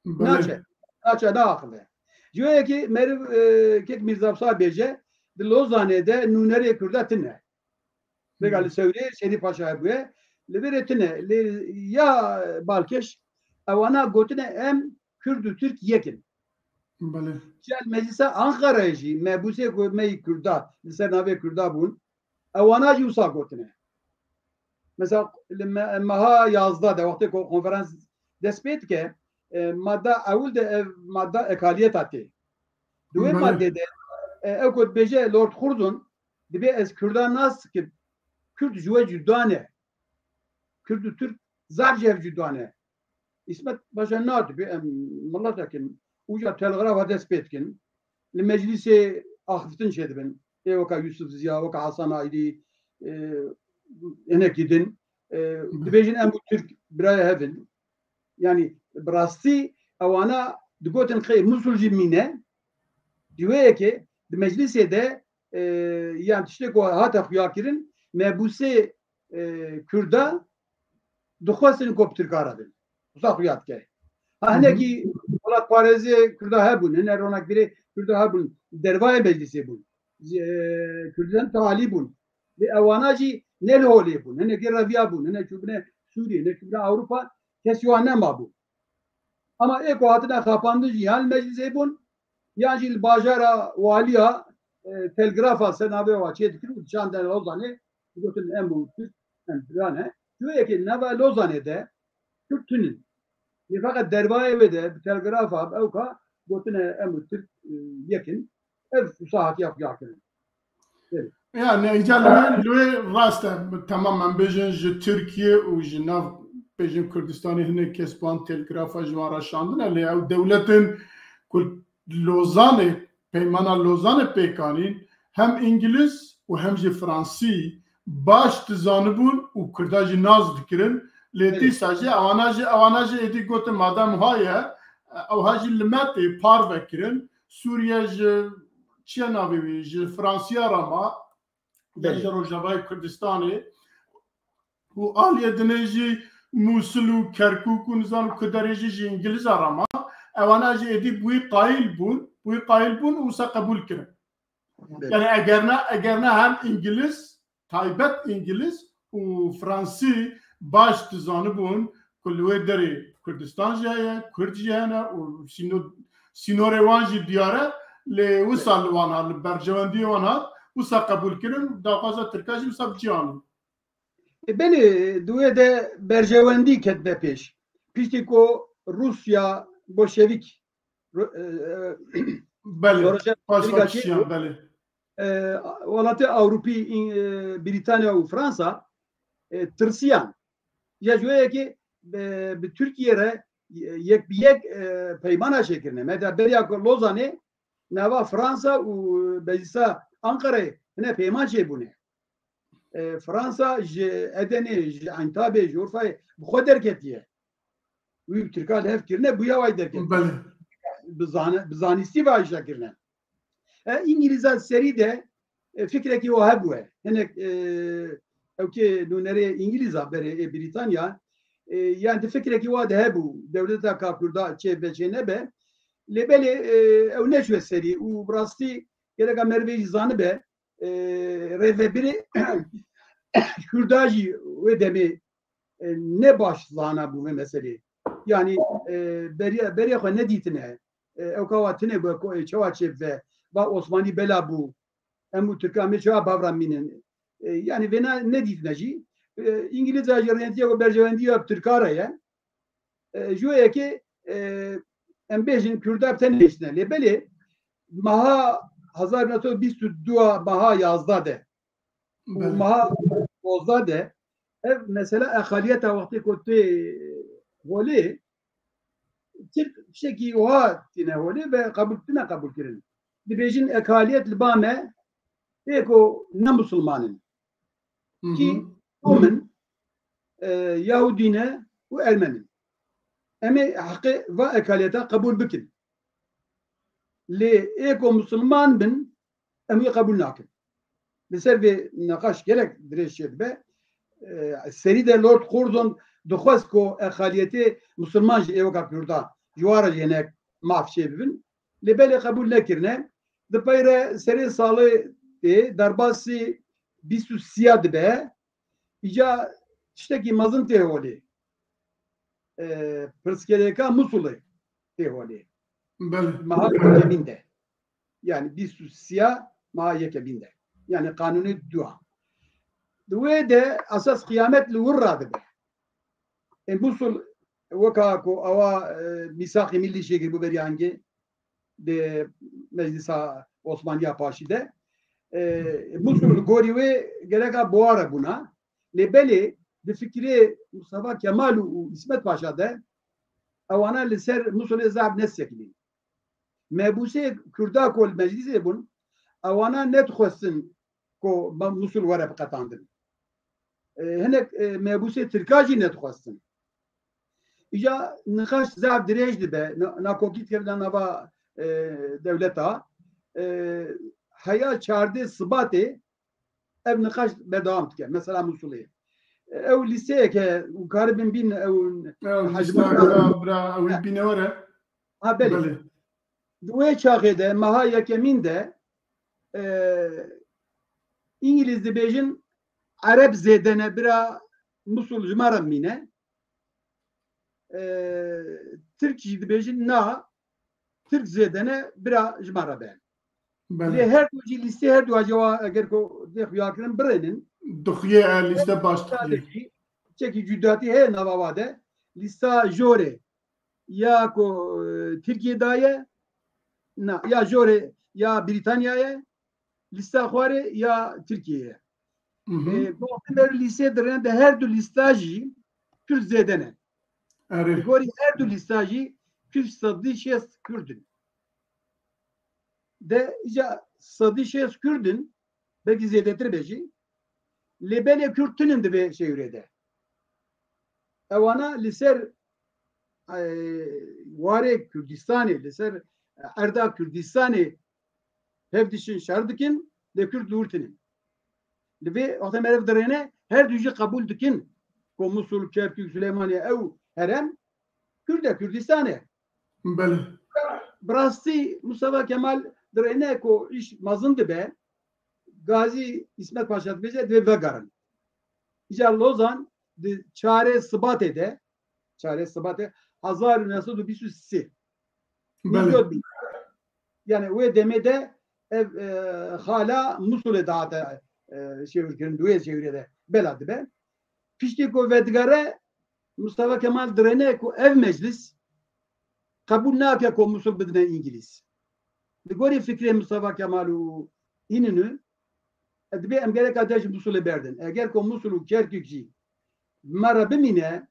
Belê. Naçe. Naçe, naaxive. Ji wê yekê meriv, e, kek Mîrza Wisa bêje, di Lozanê de nûnerê Kurda tune. Vêga Hmm. li Sewrê Şerîf Paşa hebûye. Li virê tune. Lê ya balkêş, ewana gotine em Kurd û Tirk yek in. Belê. Ji meclisa Ankarayê jî mebûsê ku me yî Kurda, li ser navê Kurda bûn, ewana jî wisa gotine. Mesela li me-, meha yazdeh de wextê ku konferans dest pê dike, e, madda ewil de ev madda ekaliyeta tê. Di wê Belê. maddê de, e, ew ku dibêje Lord Curzon, dibê ez Kurda nas dikim, Kurd ji we cuda ne. Kurd û Tirk zaf ji hev cuda ne. Îsmet Paşa na dibê em miletek in. Uca telgrafa dest pê dikin. Li meclîsê axiftin çêdibin. Ê weka Yusuf Ziya, weka Hasan Aydî, e, hinekî din. E, Hı. dibêjin em û Tirk birayê hev in. Yani bi rastî ewana digotin xê Musul jî mîne. Di wê yekê di meclîsê de, e, yan tiştê ku hate xuya kirin, mebûsê, e, Kurda dixwestin ku bi Tirka re bin. Wisa xuya dike. Ha, Hı hı. hinekî welatparêzê Kurda hebûn, hine ronakbîrê Kurda hebûn, dervayê meclîsê bûn. Ji, e, Kurdistan talî bûn. Lê ewana jî ne li holê bûn. Hinekî reviya bûn, hine çûbine Sûriyê, hine çûbine Ewropa, kesî wan nemabû. Ama ê ku hatine xapandin jî yan li meclîsê bûn, yan jî li bajara waliya, e, telgrafa ser navê wa çê dikirin û dişandine Lozanê, digotin em û Tirk, em birane. Ji wê yekê nava Lozanê de Tirk tune. Lê feqet dervayê wê de bi telgrafa, bi ewka gotine em û Tirk, e, yek in. Ev wisa hatiye xuya kirin. Evet. Yani îca li wê, li wê rast e, temamen bêjin ji Tirkiye û ji nav bêjin Kurdistanê hinek kes bi wan telgrafa ji wan re şandine, lê ew dewletin ku Lozanê, peymana Lozanê pêk anîn, hem îngiliz û hem jî fransî baş dizanibûn û Kurda jî nas dikirin, Lê dîsa jî ewana jî, ewana jî êdî gotin madem ha ye, ew ha jî li me tê parve kirin. Sûriye ji çiye navê wî, ji Fransiya re ma, yan ji Rojavayê Kurdistanê. Û aliyê dinê jî Mûsil û Kerkûk û nizam ku derê jî ji Îngilîza re ma. Ewana jî êdî bi wî qayîl bûn, bi wî qayîl bûn û wisa qebûl kirin. Yani eger ne, eger ne hem Îngiliz, taybet Îngiliz û Fransî baş dizanibûn ku li wê derê Kurdistan jî heye, Kurd jî hene û sîno-, sînorê wan jî diyar e, lê wisa li wan hat, li berjewendiyê wan hat, wisa qebûl kirin, daxwaza Tirka jî wisa bi cî anîn. E, belê, di wê de berjewendî ketbe pêş. Piştî ku Rûsya Bolşevîk, Ru-, e, e, Belê, şoreşa paş Amerîka paş çêbû, belê. E, welatê Ewropî, e, Brîtanya û Fransa, e, tirsiyan. Ya ji wê yekê, e, bi Tirkiye re, e, yek bi yek, e, peymana çêkirine. Mesela beriya ku Lozanê nava Fransa û Meclisa Ankarayê hine peyman çêbûne. E, Fransa ji Edenê, ji Entabê, ji Urfayê bi xwe derketiye. Wî bi Tirka li hev kirine, bûya wayî derketiye. Belê. Bi zane-, bi zanîstî ve îşe kirine. E, Îngilîza serî de, e, fikrekî wa hebûye. Hinek, e, ew kê nûnerê Îngilîza berê ê Brîtanya, e, yani di fikrekî wa de hebû, dewleta ka Kurda çê be çê nebe. Lê belê, e, ew neçûye serî û bi rastî gereka merivê jî zanibe, e, rêvebirê Kurda jî wê demê, e, ne baş zana bû vê meselê. Yani, e, beriya, beriya xwe nedîtine. E, ew ka wa tine bû, ko-, e, çawa çê bibe, va Osmanî bela bû. Em û Tirka em ê çawa bavran mînin. E, yani vêna nedîtine jî. E, Îngilîza jî rêntiye ku berjewendiya bi Tirka re ye. E, ji wê yekê, e, em bêjin Kurda bi tenê hiştine. Lê belê meha hezar neh sed û bîst û du meha yazdeh de û Belê. meha dozdeh de ev mesela eqaliyeta wextê ku tê holê, Tirk tiştekî wiha tîne holê ve qebûl tine qebûl kirin. Dibêjin eqaliyet li ba me ê ku ne misilman in. Hı Kî hı. Rom in, e, Yahudî ne û Ermen in. Em ê heqê va ekaliyeta qebûl bikin. Lê ê ku misilman bin, em wê qebûl nakin. Li ser vê niqaş gelek dirêj çêdibe. E, serî de Lord Curzon dixwest ku ekaliyetê misilman jî ê weka Kurda ji wan re jî hinek maf çêbibin. Lê belê qebûl nekirine. Di peyre serê salê tê derbasî bîst û sîya dibe. Îca tiştekî mezin tê holê. E, pirsgirêka Musulê tê holê. Belê. Meha yekemîn de. Yani bîst û sîya meha yekemîn de. Yani qanûnê dua. Di wê de esas qiyamet li wir radibe. E, Musul weka ku ewa, e, mîsaqê milî çêkiribû beriya hingê di Meclisa Osmaniya Paşî de. E, Musul li gorî wê gereka bi wa re bûna. Lê belê di fikirê Mustafa Kemal û, û Îsmet Paşa de ewana li ser Musulê zaf nesekilîn. Mebûsê Kurda ku li meclîsê bûn, ewana nedixwestin ku Musul were biqetandin. E, hinek, e, mebûsê Tirka jî nedixwestin. Îca niqaş zaf dirêj dibe, na-, nakokî dikevin nava, e, dewleta. E, heya çardê Sibatê ev niqaş berdewam dike. Mesela Musulê. E, ew lîsteyek e, û karibin bîn ew Ew hecmû lîsta ka bira ew Heh. bîne were. Ha, belê. Belê. Di wê çaxê de, meha yekemîn de, e, Îngilîz dibêjin, Ereb zêde ne, bira Musul ji me re mîne. E, Tirk jî dibêjin, na, Tirk zêde ne, bira ji me re be. Belê. Lê her du jî lîstê her du cewa eger ku dê xuya kirin birênin. Dixuye, e, lîste baş dixuye. Çekî cudatî heye nava wa de. Lîsta jorê ya ku, e, Tirkiye daye, na, ya jorê ya Brîtanya ye, lîsta xwarê ya Tirkiye ye. Hı hı. E, wextê me lîstê dirêne de her du lîsta jî Kurd zêde ne. Erê. Li gorî her du lîsta jî Kurd sedî şêst Kurd in. De îca sedî şêst Kurd in, belkî zêdetir be jî. Lê belê Kurd tinin di vê şêwirê de. Ewana li ser, e, warê Kurdistanê, li ser erda Kurdistanê hev diçin şer dikin, lê Kurd li wir tinin. Li vê wextê me ev dirêne, her du jî qebûl dikin ku Musul, Kerkûk, Silêmanî ew herem Kurd e, Kurdistan e. Belê. Bi rastî Mustafa Kemal dirêne ku îş mezin dibe, Gazî Îsmet Paşa dibêje divê vegerin. Îcar Lozan di çarê Sibatê de, çarê Sibatê hezar û neh sed û bîst û sê. Belê. Nîvdot bî. Yani wê demê de ev, e, xala Musulê dihate, e, şêwirkirin, di wê şêwirê de bela dibe. Piştî ku vedigere Mustafa Kemal dirêne ku ev meclis qebûl nake ku Musul bidine Îngilîz. Li gorî fikrê Mustafa Kemal û Înînû, e, dibê em gereka de ji Musulê berdin. Eger ku Musul û Kerkûk jî bi me re bimîne,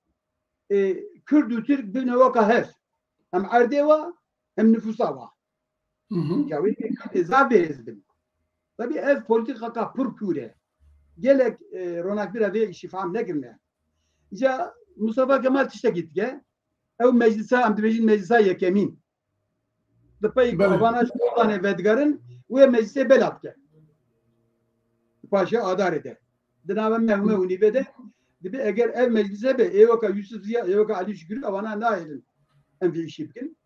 e, Kurd û Tirk bibine weka hev. Hem erdê wa, hem nifûsa wa. Hı hı. Ya wê Tirkî zaf bêhêz bin. Tabii ev polîtîkaka pir kûr e. Gelek, e, ronakbîra vê îşî fehm nekirine. Îca Mustafa Kemal tiştekî dike. Ew meclisa, em dibêjin meclisa yekemîn. Di pey ku Belê. Avana ji Kurdanê vedigerin, wê meclisê bela dike. Paşê Adarê de. Di nava meh û meh û nîvê de dibê eger ev meclise be, ê weka Yusuf Ziya, ê weka Elî Şükür, avana nahêlin em vê îşî bikin.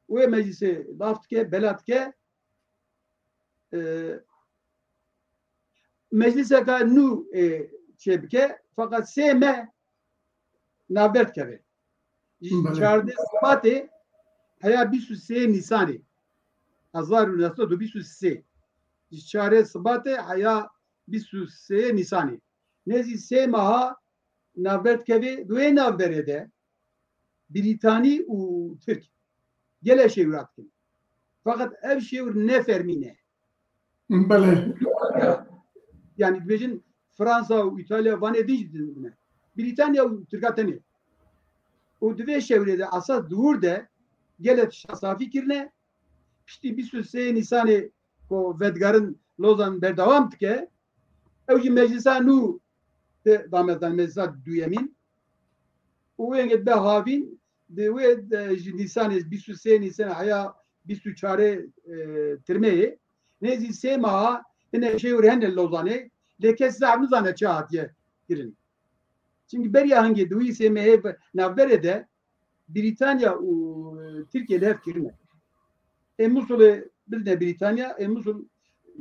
Wê meclisê laf dike, bela dike. E, mecliseka nû, e, çê bike, feqet sê meh navber dikeve. Ji Belê. Çardeh Sibatê heya bîst û sê Nîsanê hezar û neh sed û bîst û sê. Ji çarê Sibatê heya bîst û sê Nîsanê. Nêzî sê meha navber dikeve, di wê navberê de Brîtanî û Tirk gelek şêwira dikin. Feqet ev şêwir ne fermî ne. Belê. Yani dibêjin Fransa û Îtalya vanê din jî din bine. Brîtanya û Tirka tenê. Û di vê şewrê de esas di wir de gelek şasafî kirine. Piştî bîst û sê Nîsanê ku vedigerin Lozan berdewam dike, ew jî meclisa nû tê damezdan, meclisa duyemîn. Û wê hingê dibe havîn, di wê de ji Nîsanê, bîst û sê Nîsanê heya bîst û çarê, e, Tirmeyê, nêzî sê meha hine şêwir hene li Lozanê, lê kes zaf nizane çi hatiye kirin. Çimkî beriya hingê di wî sê mehê ve-, navberê de Brîtanya û, e, Tirkiye li hev kirine. Ê Musulê bidine Brîtanya, ê Musul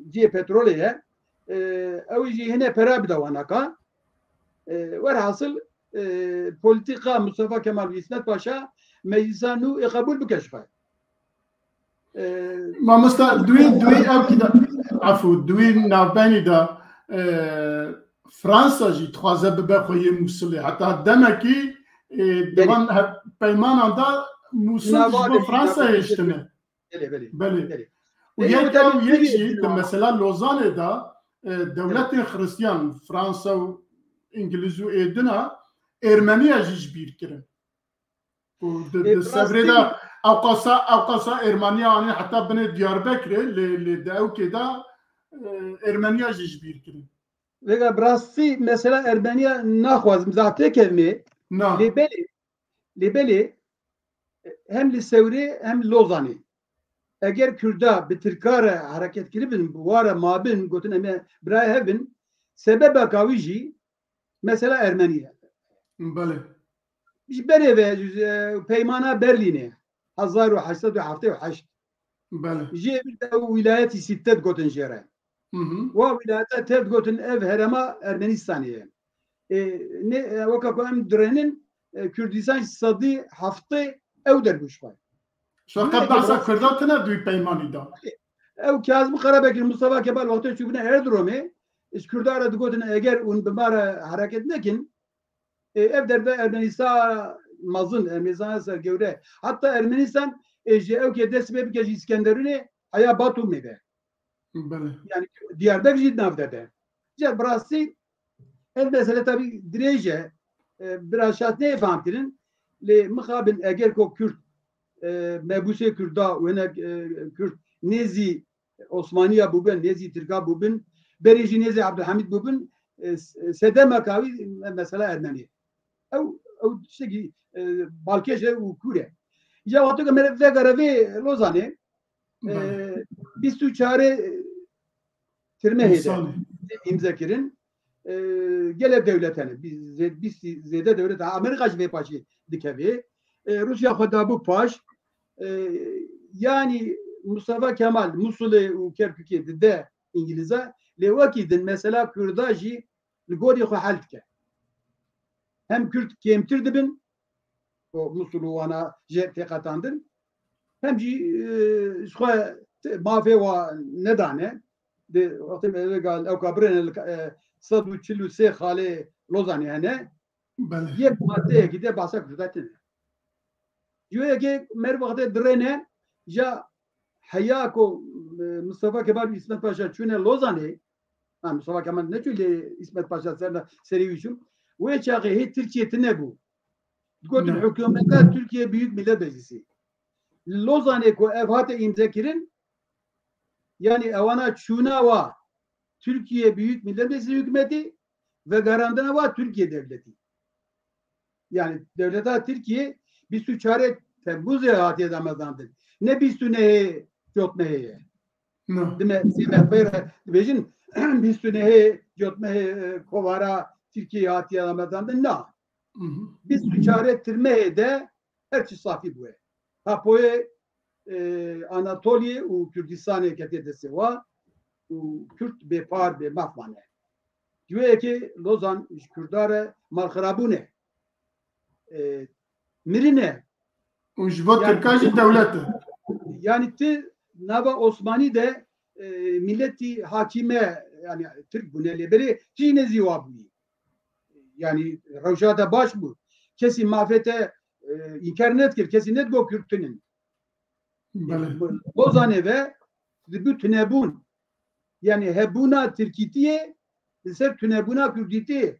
cihê petrolê ye. E, ew jî hine pera bide wanaka. E, werhasil, e, polîtîka Mustafa Kemal û Îsmet Paşa meclisa nû ê qebûl bike ji xwe. E, Mamosta, duî, duî ev kî de, efû, duî navbenî de, e, Fransa jî dixwaze bibe xweyê Mûsilê. Heta demekî, e, di Belê. van he-, peymanan de Mûsil Nava ji bo de Fransayê Fransayê hiştine. Belê, belê. Belê. Belê. Û Ê, yek ew ew yek tabii jî di mesela Lozanê de, e, dewletên Xristiyan, Fransa û Îngiliz û êdina, Ermeniya jî ji bîr kirin. Û di, Ê, di bi sevrê rastî de ewqasa, ewqasa Ermeniya anî heta binê Diyarbekirê, lê, lê di ewkê de, e, Ermeniya jî ji bîr kirin. Vêga bi rastî mesela Ermeniya naxwazim zaf têkevimê. Na. Lê belê, lê belê hem li Sewrê hem li Lozanê. Eger Kurda bi Tirka re hereket kiribin, bi wa re mabin, gotin em ê birayê hev bin, sebebeka wî jî mesela Ermenî ye. Belê. Ji berê ve, ji, e, peymana Berlînê, hezar û heşt sed û heftê û heşt. Belê. Jê bir de ew wîlayetî sîtte digotin jê re. Hı hı. Wa wîlayeta tev digotin ev herêma Ermenistanê ye. E, ne, e, weka ku em dirênin, e, Kurdistan ji sedî heftê ew der bû ji xwe. Şoka Belê, behsa Kurda tine di wî peymanî de. Ew Kazim Karabekir, Mustafa Kemal wextê çûbûne Erzurumê, ji Kurda re digotin eger hûn bi me re hereket nekin, e, ev derve Ermenîsta mezin, Ermenîsta ser gewre. Heta Ermenistan, e, ji ewkê dest pê bike ji Îskenderûnê heya Batumê be. Belê. Yani Diyarbekir jî nav de be. Ca bi rastî ev mesele tabî dirêj e. E, biraz şaş neyê fam kirin. Lê mixabin eger ko Kurd, e, mebûsê Kurda û hinek, e, Kurd nêzî Osmaniya bûbin, nêzî Tirka bûbin, berê jî nêzî Abdulhamid bûbin, e, s-, sedemeka wî me-, mesela Ermenî. Ew ew tiştekî, e, balkêş e û kûr e. Îca wexto ke mere vegere vê Lozanê, e, bîst û çarê Tirmehê de Nîsanê. Îmze kirin. E, gelek dewlet hene. Bî-, zê-, bîst zêde dewlet hene. Amerîka jî vê paşê dikeve. E, Rûsya xwe dabû paş. E, yanî Mustafa Kemal Musulê û Kerkûkê dide Îngilîza. Lê wekî din mesela Kurda jî li gorî xwe hel dike. Hem Kurd kêmtir dibin, ku Musul û wana jê tê qetandin, hem jî, e, ji xwe te-, mafê wa nedane. Di wextê me gal ew ka birêne li ka-, e, sed û çil û sê xalê Lozanê hene. Belê. Yek maddeyekî de bahsa Kurda tine. Ji wê yekê mer wextê dirêne, ja heya ku, e, Mustafa Kemal û Îsmet Paşa çûne Lozanê, ha, Mustafa Kemal neçû lê Îsmet Paşa ser, serê wî çû. Wê çaxê hê Tirkiye tine bû. Digotin Ne. Hikûmeta Tirkiye Büyük Millet Meclisi. Li Lozanê ku ev hate îmze kirin, yanî ewana çûna wa Tirkiye Büyük Millet Meclisi hikûmetî, vegerandina wa Tirkiye dewletî. Yanî dewleta Tirkiye bîst û çarê Temmuzê hatiye damezrandin. Ne bîst û nehê cotmehê ye. Na. Dime sê mexbê re dibêjin bîst û nehê cotmehê, e, kovara Tirkiye hatiye damezrandin. Na. Hı hı. Bîst û çarê Tirmehê de her çi safî bûye. Tapoyê, e, Anatoliyê û Kurdistanê ketiye destê wa û Kurd bêpar bêmaf mane. Ji wê yekê Lozan ji Kurda re malxirabûn e. E, mirin e. Û ji bo Tirkan jî dewlet e. Yanî ti nava Osmanî de, e, miletî hakîme, yanî Tirk bûne lê belê kî nêzî wa bûyî. Yanî rewşa te baş bû. Kesî mafê te, e, înkar nedikir, kesî nedigot Kurd tune ne. Belê. Lozanê ve dibû tunebûn. Yanî hebûna Tirkîtiyê li ser tunebûna Kurdîtiyê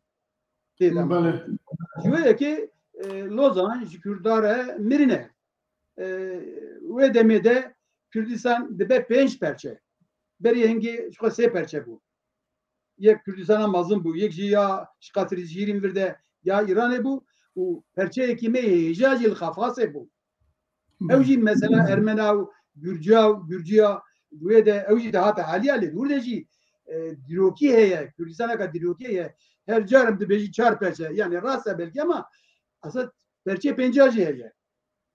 tê de. Belê. Ji wê yekê, e, Lozan ji Kurda re mirin e. E, wê demê de Kurdistan dibe pênc perçe. Berê hingê ji xwe sê perçe bû. Yek Kurdistana mezin bû, yek jî ya ji qasrê şîrîn vir de ya Îranê bû û perçeyekî me hêja jî li Qafqasê bû. Ew jî mesela Ermena û Gurca û Gurciya wê de ew jî dihate haliya lê dûr de jî, e, dîrokî heye, Kurdistaneka dîrokî heye. Her car em dibêjî çar perçe, yanî rast e belkî ama esas perçê pênca jî heye.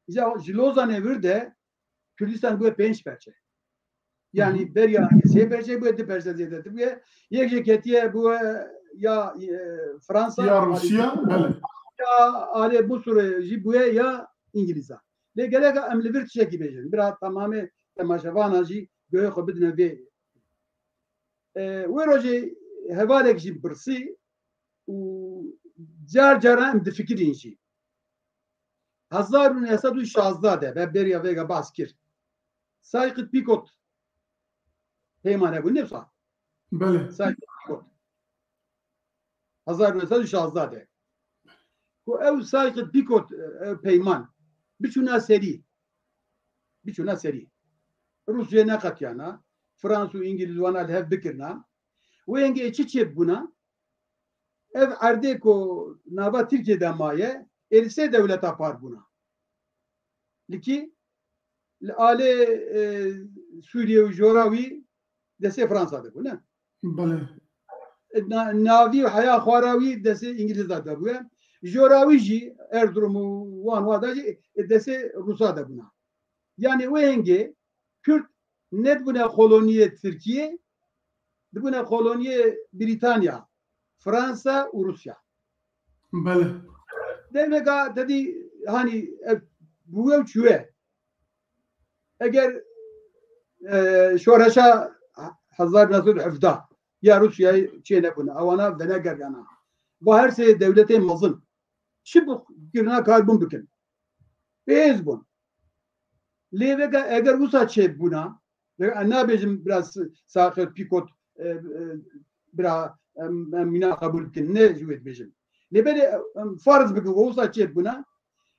Îca ji Lozanê vir de Kurdistan bûye pênc perçe. Yanî Hı hı. Beriya sê perçe bûye, du perçe zêdetir bûye. Yek jê ketiye bûye ya, e, Fransa, Ya Rûsya, belê. Ya alê Musurê jî bûye ya Îngilîza. Lê gereka em li vir tiştekî bêjin. Bira temamê temaşevana jî guhê xwe bidine vê. E, wê rojê hevalek jî birsî û car caran em difikirîn jî. Hezar û neh sed û şazdeh de, me beriya vêga behs kir. Sykes-Picot peyman hebû, ne wisa? Belê. Sykes-Picot. Hezar û neh sed û şazdeh de. Ku ew Sykes-Picot, e, ew peyman biçûna serî. Biçûna serî. Rûsya neqetiyana, Frans û Îngilîz wana li hev bikirina. Wê hingê çi çêbûna? Ev erdê ku nava Tirkiye de maye, ê li sê dewleta par bûna. Li kî? Li alê, e, Sûriye û jora wî destê Fransa de bû, ne? Belê. Na-, navî û heya xwara wî destê Îngilîza de bûye. Jora wî jî Erzurum û wan wa da jî destê Rûsa de bûna. Yanî wê hingê Kurd nedibûne koloniyê Tirkiyê, dibûne koloniyê Brîtanya, Fransa û Rûsya. Belê. Demeka te dî, hanî, ev bûye û çûye. Eger, e, şoreşa hezar neh sed û hevdeh ya Rûsyayê çênebûna, ewana venegeriyana. Va her sê dewletê mezin çi bi kirina karbûn bikin? Bihêz bûn. Lê veke eger wisa çêbûna, veke ez nabêjim bira S-, Sykes-Picot, e, e, bira em, em mîna qebûl bikin, ne ji wê dibêjim. Lê belê em farz bikin, wisa çêbûna,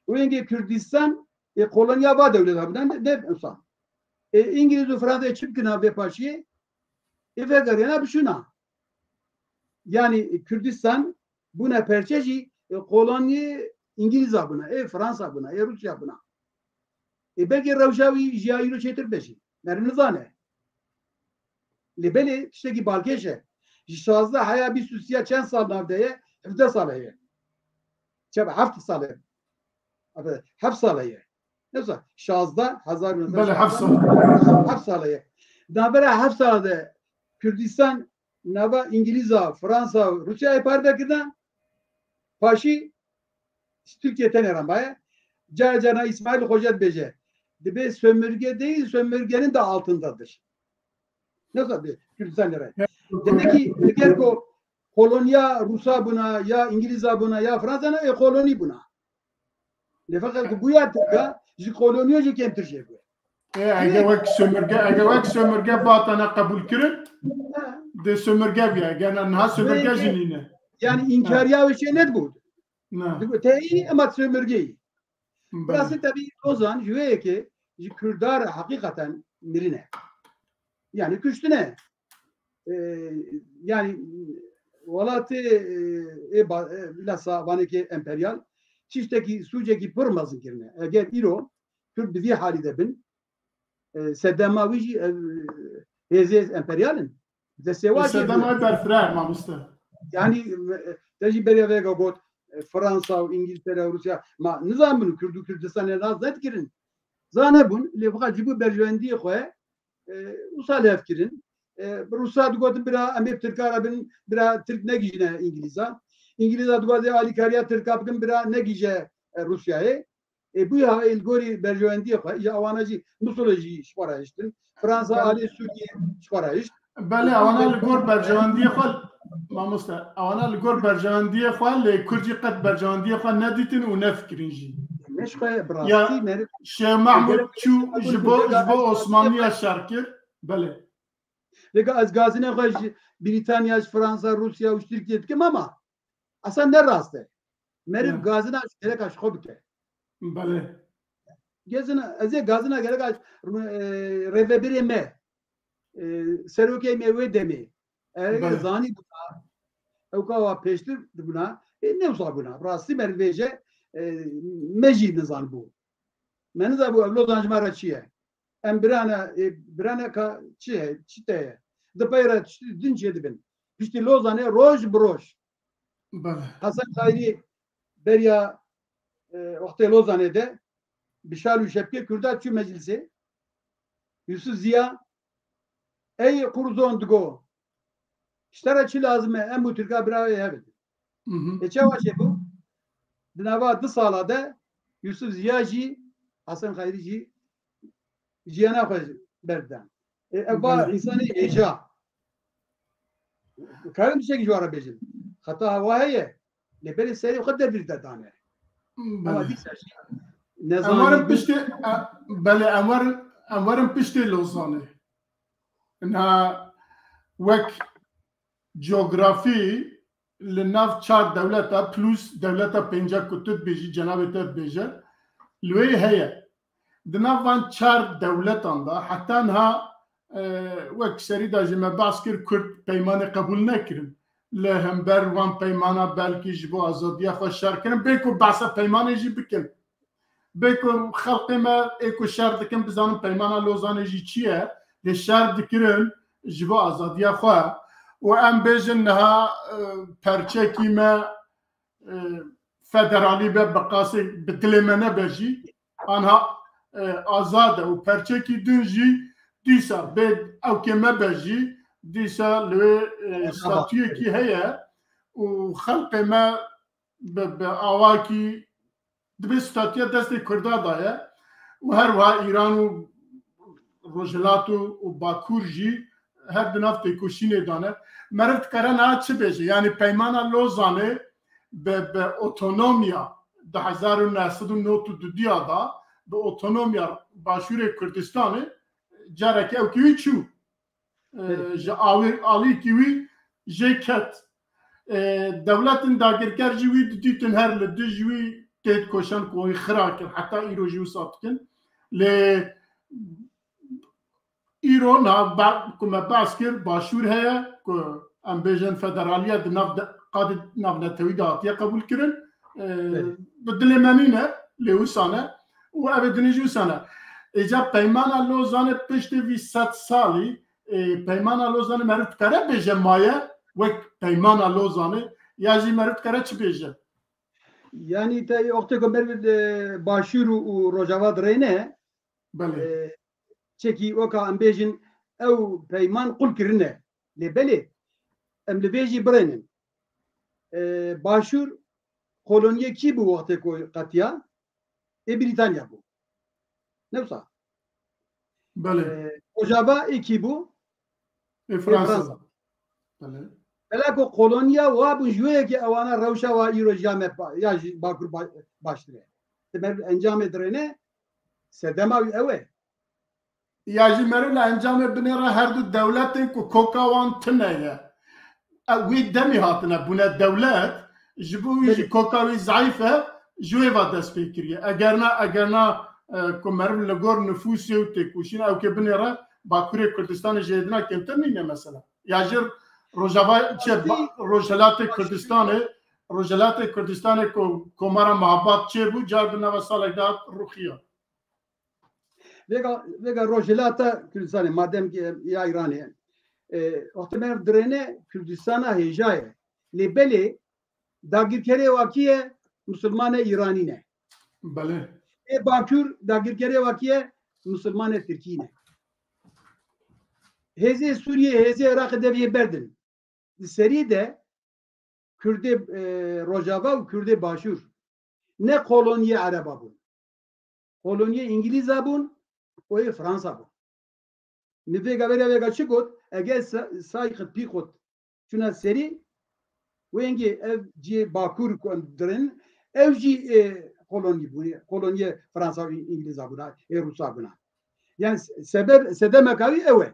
û hingê Kurdistan, e, koloniya va dewleta bûna, ne, ne insan. E, Îngilîz û Fransayê çi bikina vê paşiyê? E, vegeriyana bişûna. Yanî Kurdistan bûne perçe jî, e, koloniyê Îngilîza bûna, ê Fransa bûna, ê Rûsya bûna. Ê belkî rewşa wî ji ya îro çêtir be jî. Meriv nizane. Lê belê tiştekî balkêş e. Ji şazdeh heya bîst û sî ya çend sal nav de ye? Hevdeh sal heye. Çaba heft sal heye. Abi, heft sal heye. Ne wisa şazdeh, hezar û neh sed Belê, heft sal. Heft sal heye. Navbera heft sal de Kurdistan nava Îngilîza, Fransa, Rûsyayê parve kirine. Paşî Tirkiye tenê re maye. Cara cara Îsmaîl Xoca dibêje, dibê sömürge değil, sömürgenin de altındadır. Nasıl bir Kürdistanê re? Demek ki eger ku koloniya Rûsa bûna, ya Îngilîza bûna, ya Fransa ne, e, kolonî bûna. Lê feqet ku bûya Tirka, ji koloniyo jî kêmtir jê bûye. Ê, ege wek sömürge, ege wek sömürge batana qebûl kirin, Ha. de sömürge bûye. Eger niha sömürge Belê jî nîne. Yani inkariya wê şey nedibû. Ne. Digo, te iyi ama sömürge iyi. Belê. Burası tabii Lozan ji wê yekê ji Kurdar hakikaten mirine. Yani kuştune. Ee, yani welatê, e, e, ba- e, bilhassa vanekê emperyal tiştekî sûcekî pir mezin kirine. Eger îro Kurd bi vî halî de bin, e, sedema wî jî, e, hêzê emperyal in. Destê wa jê Sedema bû. berfireh mamoste. Yani, e, te jî beriya vêga got, e, Fransa û Îngiltere û Rûsya, ma nizanibûn Kurd û Kurdistanê nas nedikirin. Zanebûn, lê fakat ji bo berjewendiyê xwe, e, wisa lêv kirin. E, Rûsa digotin bira, em ê bi Tirka re bin, bira Tirk negihîjine Îngilîza. Îngilîza digotin alîkariya Tirka bikin, bira negihîje, e, Rûsyayê. Ê, bûya ê li gorî berjewendiyê xwe, ya wana jî Musulê jî ji xwe re hiştin. Fransa Belê. alê Sûriyê ji xwe re hişt. Belê, ewana li gor berjewendiyê xwe, mamoste, ewana li gor berjewendiyê xwe, lê Kurd jî qet berjewendiyê xwe nedîtin û nefikirin jî. Ne ji xwe, bi Ya, rastî meriv Şêx Mehmûd Gerek çû ji bo, ji bo Osmaniya şer kir. Belê. Vêga ez gazine xwe ji Brîtanya, ji Fransa, Rûsya û ji Tirkiye dikim ama Esa ne rast e. Meriv Ya. gazina gereka ji xwe bike. Belê. Gezina, ez ê gazina gereka, e, rêvebirê me, e, serokê me wê demê. Eger Belê. zanî bûna, ew ka wa pêştir dibûna, e, ne wisa bûna. Rastî meriv bêje, e, me jî nizanibû. Me nizanibû ev Lozan ji me re çi ye. Em birane, e, birane ka çi he, çi te ye. Di pey re tiştî din çê dibin. Piştî Lozanê roj bi roj. Belê. Hesen Xayrî beriya, e, wextê Lozanê de bi şal û şepkê Kurda çû meclisê. Yusuf Ziya, ey Qurzon digo, ji te re çi lazim e, em û Tirka birayê hev in. Mhm. Ê çawa çêbû? Di nava du sala de Yusuf Ziya jî, Hesen Xayrî jî jiyana xwe berdide. Ê, ev va Belê. însanê hêja. Karin tiştekî ji wan re bêjin. Xeta hewa heye. Lê belê serê xwe devir de dane. Ama Belê. dîsa jî Em werin nezanî piştê, e, belê, em werin, em werin piştê Lozanê. Na wek coğrafî li nav çar dewleta plus dewleta pênca ku tu dibêjî, cenabê te dibêje, li wê heye. Di nav van çar dewletan de heta niha, e, wek serî de jî me behs kir, Kurd peymanê qebûl nekirin. Li hember wan peymana belkî ji bo azadiya xwe şer kirin. Bê ku behsa peymanê jî bikin. Bê ku xelkê me ê ku şer dikin bizanin peymana Lozanê jî çi ye, lê şer dikirin ji bo azadiya xwe. Û em bêjin niha, e, perçekî me, e, federalî be, bi qasê bi dilê me nebe jî, anha, e, azad e û perçekî din jî dîsa bê ewkê me be jî, dîsa li wê, e, statuyekî heye û xelkê me bi, bi awakî dibê statûya destê Kurda daye û her wiha Îran û Rojhilat û, û Bakur jî her di nav têkoşînê de ne. Meriv dikare niha çi bêje? Yanî Peymana Lozanê bi, bi otonomiya di hezar û neh sed û nod û dudiya de bi otonomiya Başûrê Kurdistanê careke ewkî wî çû. E, Belê. ji awê-, alîkî wî jê ket. E, dewletên dagirker jî wî didîtin her li dij wî têt koşan ku wî xira kir. Heta îro jî wisa dikin. Lê îro niha be-, ku me behs kir, Başûr heye ku em bêjin federaliya di nav de-, qadê navnetewî de hatiye qebûl kirin. e, bi dilê me nîne, lê wisa ne. Û ev ê dinê jî wisa ne. Êca Peymana Lozanê piştî vî sed salî, e, Peymana Lozanê meriv dikare bêje maye, wek Peymana Lozanê, ya jî meriv dikare çi bêje? Yanî te wextê ku meriv, e, Başûr û, û Rojava dirêne, Belê. E, çekî weka em bêjin ew peyman qul kirine. Lê belê em li vê jî birênin. E, Başûr koloniyê kî bû wextê ku qetiya? Ê Brîtanya bû. Ne wisa? Belê. E, Rojava ê kî bû? Ê Ê Fransa. Fransa. Belê. Belê ku koloniya wa bûn ji wê yekê ewana rewşa wa îro ji ya me ba-, ya ji Bakur ba-, baştir e. Di me encamê dirêne sedema wî ew e. Ya jî meriv li encamê binêre her du dewletên ku koka wan tune ye. E, wî demî hatine bûne dewlet, ji bo wî jî Belê. Koka wî zeîf e, ji wê ve dest pê kiriye. Eger na, eger na, e, ku meriv li gor nifûsê û têkoşîn ew kê binêre, Bakurê Kurdistanê ji êdina kêmtir nîne mesela. Ya jî Rojava, çi, Rojhilatê Kurdistanê, Rojhilatê Kurdistanê ku Komara Mehabad çêbû, car di nava salek de hat rûxiya. Vêga, vêga Rojhilata Kurdistanê, madem ki ya Îranê, e, wextê me dirêne Kurdistana hêja ye. Lê belê dagirkerê wa kî ye? Misilmane Îranî ne. Belê. Ê Bakur dagirkerê wa kî ye? Misilmane Tirkî ne. Hêzê Sûriyê, hêzê Iraqê deviyê berdin. Di serî de Kurdê, e, Rojava û Kurdê Başûr ne koloniyê Ereba bûn. Koloniyê Îngilîza bûn û yê Fransa bûn. Min vêga vêga vêga çi got? Eger sa-, say xit pî xwit çûna serî, wêngê ev cihê Bakur ku em dirin, ew jî, e, kolonî bûne, koloniyê Fransa û Îngilîza bûna, ê Rûsa bûna. Yani se-, sebeb, sedemeka wî ew e.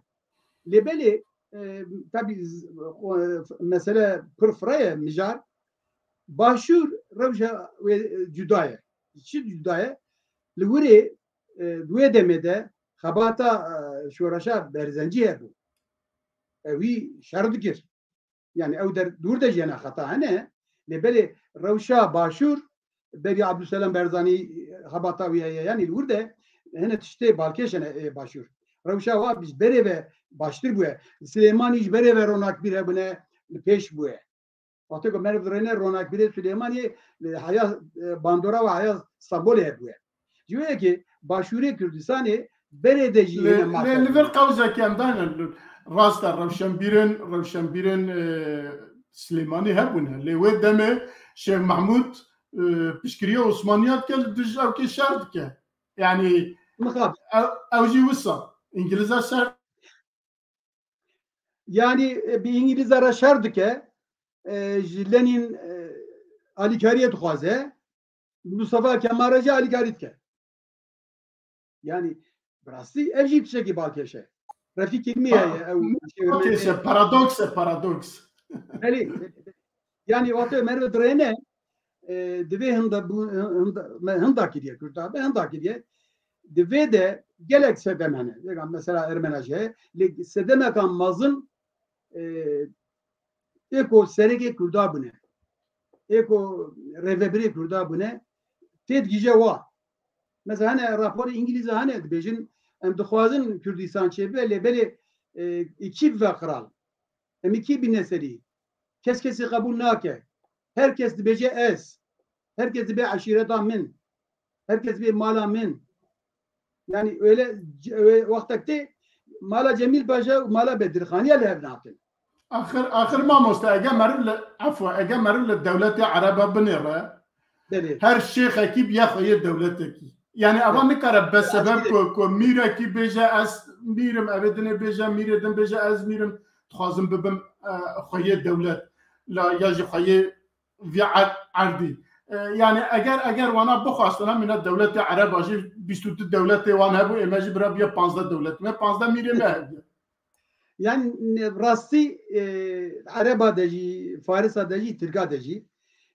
Lê belê, e, tabî z-, xwe, mesele pir fireh e, mijar. Başûr rewşa wê, e, cuda ye. Çi cuda ye? Li wirê, e, di wê demê de xebata, e, şoreşa Berzencî hebû. Ew wî şer dikir. Yani ew der dûr de jî hene xeta hene. Lê belê rewşa Başûr berî Abdulselam Berzanî xebata wî heye. Yani li wir de hene tiştê balkêş hene ê Başûr. Rewşa wa ji berê ve baştir bûye. Silêmanî ji berê ve ronakbîr hebûne, li pêş bûye. Wextê ku meriv dirêne ronakbîrê Silêmaniyê, li heya, e, bandora ve heya Stenbolê hebûye. Ji wê yekê Başûrê Kurdistanê berê de jî Lê, hene lê li vir qewzekî em dayne, rast e, rewşenbîrên, rewşenbîrên, e, Silêmanî hebûne. Lê wê demê Şêx Mehmûd, e, piştgiriya Osmaniya dike, li dij ew kê şer dike. Yani Mixab. ew, ew jî wisa. Îngiliza şer. Yani, e, bi Îngiliza re şer dike, e, ji Lenîn, e, alîkariyê dixwaze, Mustafa Kemal re jî alîkarî dike. Yani, bi rastî ev jî tiştekî balkêş e. Refîk Hilmî heye, ew Balkêş e, paradoks e, paradoks. Belê. Yani, wextê meriv dirêne, e, divê hinda bû-, hinda, me hinda kiriye, Kurda be hinda kiriye. Di vê de gelek sedem hene. Vêga mesela Ermena jî heye. Lê sedemeka mezin, e, ê ku serekê Kurda bûne. Ê ku rêvebirê Kurda bûne. Tê digije wa. Mesela hene raporê Îngilîza hene dibêjin, em dixwazin Kurdistan çêbibe, lê belê, e, îkî bibe qral. Em ê kî bîne serî? Kes kesê qebûl nake. Her kes dibêje ez. Her kes dibê eşîreta min. Her kes dibê mala min. Yani öyle ce-, öyle wextek tê mala Cemîl Paşa û mala Bedirxaniya li hev nakin. Axir, axir mamoste, ege meriv li, efwa, ege meriv li dewletê Ereba binêre, Belê. her şêxekî biye xweyê dewletekî. Yani eva Evet. nikare be sebeb Aşkı. ku, ku mîrekî bêje ez mîrim, evê dinê bêje mîrê din bêje ez mîrim, dixwazim bibim, e, xweyê dewlet. La ya jî xweyê vî er-, erdî. E, yani eger, eger wana bixwastina mîna dewletê Ereba jî bîst û du dewletê wan hebû, ê me jî bira biye panzdeh dewlet. Me panzdeh mîrê me hebû. Yani, ne, rastî, e, Ereba de jî, Farisa de jî, Tirka de jî,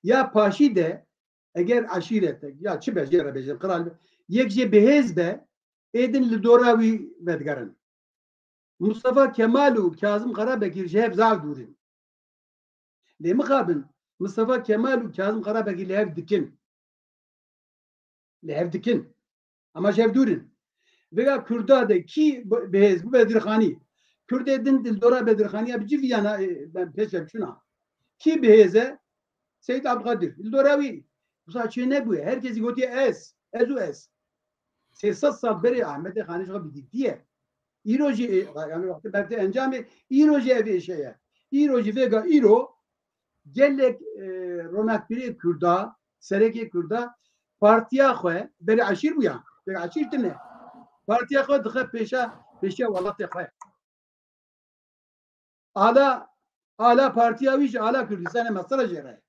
ya paşî de eger eşîretek, ya çi be jê re bêjin, qral be, yek jê bihêz be, êdin li dora wî vedigerin. Mustafa Kemal û Kazim Karabekir ji hev zaf dûr in. Lê mixabin, Mistefa Kemal û Kazim Karabekî li hev dikin. Li hev dikin. Ama ji hev dûr in. Vêga Kurda de kî bi-, bihêz bû Bedirxanî. Kurdê din dildora Bedirxaniya bi civiyana, e, ben pêşe biçûna. Kî bihêz e? Seyîd Abdulkadir. Dildora wî. Wisa çê nebûye. Her kesî gotiye ez. Ez û ez. Sê sed sal berê Ahmedê Xanê ji xwe bidîtiye. Îro jî, e, yani wextê bertê encamê, îro jî ev êşe ye. Îro jî vêga îro gelek, e, ronakbîrê Kurda, serekê Kurda partiya xwe, berê eşîr bûya, berê eşîr tune. Partiya xwe dixe pêşa, pêşiya welatê xwe. Ala, ala partiya wî ji ala Kurdistanê mesele jê re.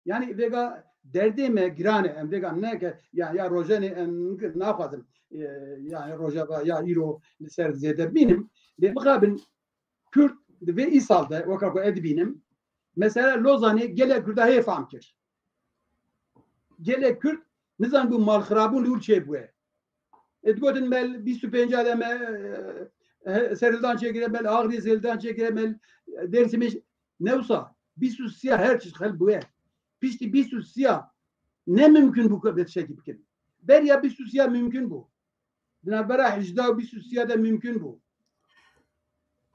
Yani vêga derdê me giran e, em vêga ne ke, ya, ya rojenê em naxwazim, e, yani rojeva ya îro li ser zêde bînim. Lê mixabin Kurd di vê îsal de, weka ku ez dibînim, mesela Lozanê gelek Kurda hê fam kir. Gelek Kurd nizan bû malxirabûn li wir çêbûye. E, digotin me li bîst û pênc de me, e, he-, serhildan çêkire, me li Axirê serhildan çêkire, me li Dêrsimê ş-, ne wisa, bîst û sî ya her tişt xel bûye. Piştî bîst û sî ya ne mimkun bû ku vê tiştekî bikin. Beriya bîst û sî ya mimkun bû. Di navbera hejda û bîst û sî ya de mimkun bû.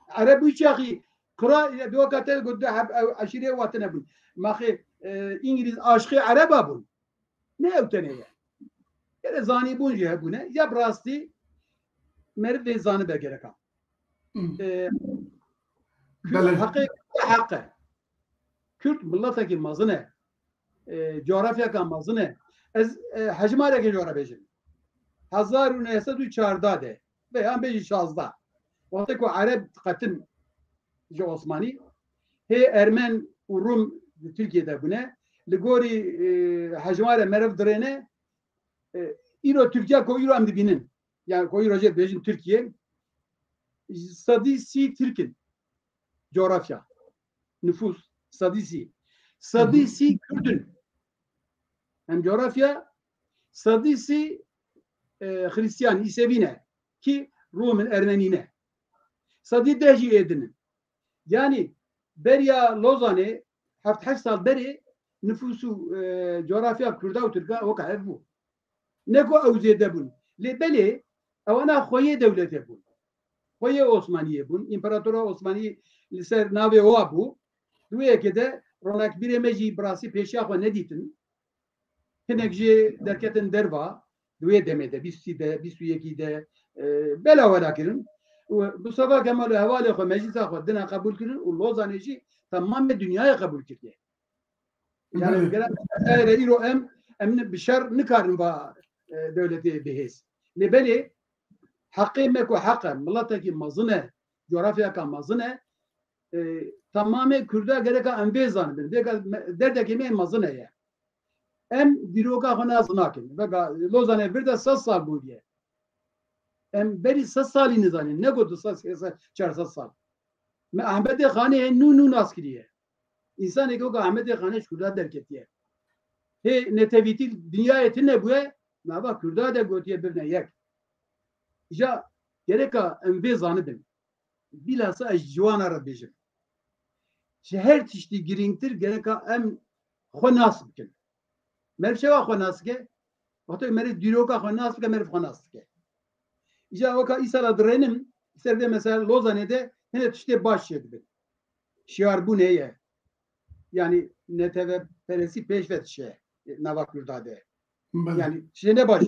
Ereb wî çaxî qira, e, bi weka te got, de heb-, ew eşîrê watine bûn. Maxê, e, Îngilîz aşiqê Ereba bûn. Ne ew tenê ye. Gelek zanîbûn jî hebûne. Ya bi rastî meriv vê zanibe gereka. Hmm. E, Kurd Belê. Heqê, heq e. Kurd miletekî mezin e. E, coğrafyaka mezin e. Ez, e, hejmarekê ji we re bêjim. Hezar û neh sed û çardeh de, veya bêjî şazdeh. Wextê ku Ereb qetin ji Osmanî, hê Ermen û Rum di Tirkiye de bûne. Li gorî, e, hejmare meriv dirêne, e, îro Tirkiye ku îro em dibînin, yani ku îro jê dibêjin Tirkiye, sedî sî Tirk in. Coğrafya, nüfus, sedî sî. Sedî sî Kurd in. Hem coğrafya, sedî sî, e, Hristiyan, Îsevî ne, ki Rum in, Ermenî ne. Sedî deh jî êdin in. Yani beriya Lozanê, heft heşt sal berê nüfus û, e, coğrafya Kurda û Tirka weka hev bû. Ne ku ew zêde bûn. Lê belê ewana xweyê dewletê bûn. Xweyê Osmaniyê bûn. Împaratora Osmanî li ser navê wa bû. Di wê yekê de ronakbîrê me jî bi rastî pêşiya xwe nedîtin. Hinek jê derketin derva. Di wê demê de, bîst de, bîst û yekî de, e, bela wela kirin. Û Mustafa Kemal û hevalê xwe, meclisa xwe dina qebûl kirin û Lozanê jî temamê dinyayê qebûl kiriye. Yani Belê. Gerek daire îro em, em ni-, bi şer nikarin va, e, dewletê bihêz. Lê belê heqê me ku heq e, miletekî mezin e, coğrafyaka mezin e, e, temamê Kurda gereka em vê zanibin. Vêka me, derdekê me mezin e ye. Em dîroka xwe nas nakin. Vêka Lozanê vir de sed sal bûriye. Em berî sed salî nizanin. Ne got du sed, sê sed, çar sed sal. Me Ahmedê Xanê hê nû nû nas kiriye. Însanê ku Ahmedê Xanê ji Kurda derketiye. Hê netewîtî dinyayê tune bûye, nava Kurda de gotiye bibne yek. Îja gereka em vê zanibin. Bilhassa ez ji wana re dibêjim. Ji her tiştî girîngtir gereka em xwe nas bikin. Meriv çawa xwe nas dike? Wextê meriv dîroka xwe nas bike, meriv xwe nas dike. Îja weka îsala dirênim, ser vê mesela Lozanê de hene tiştê baş çêdibin. Şiyarbûn heye. Yani neteveperestî pêş ve dişe nava Kurda de. Belê. Yani tiştê ne baş e.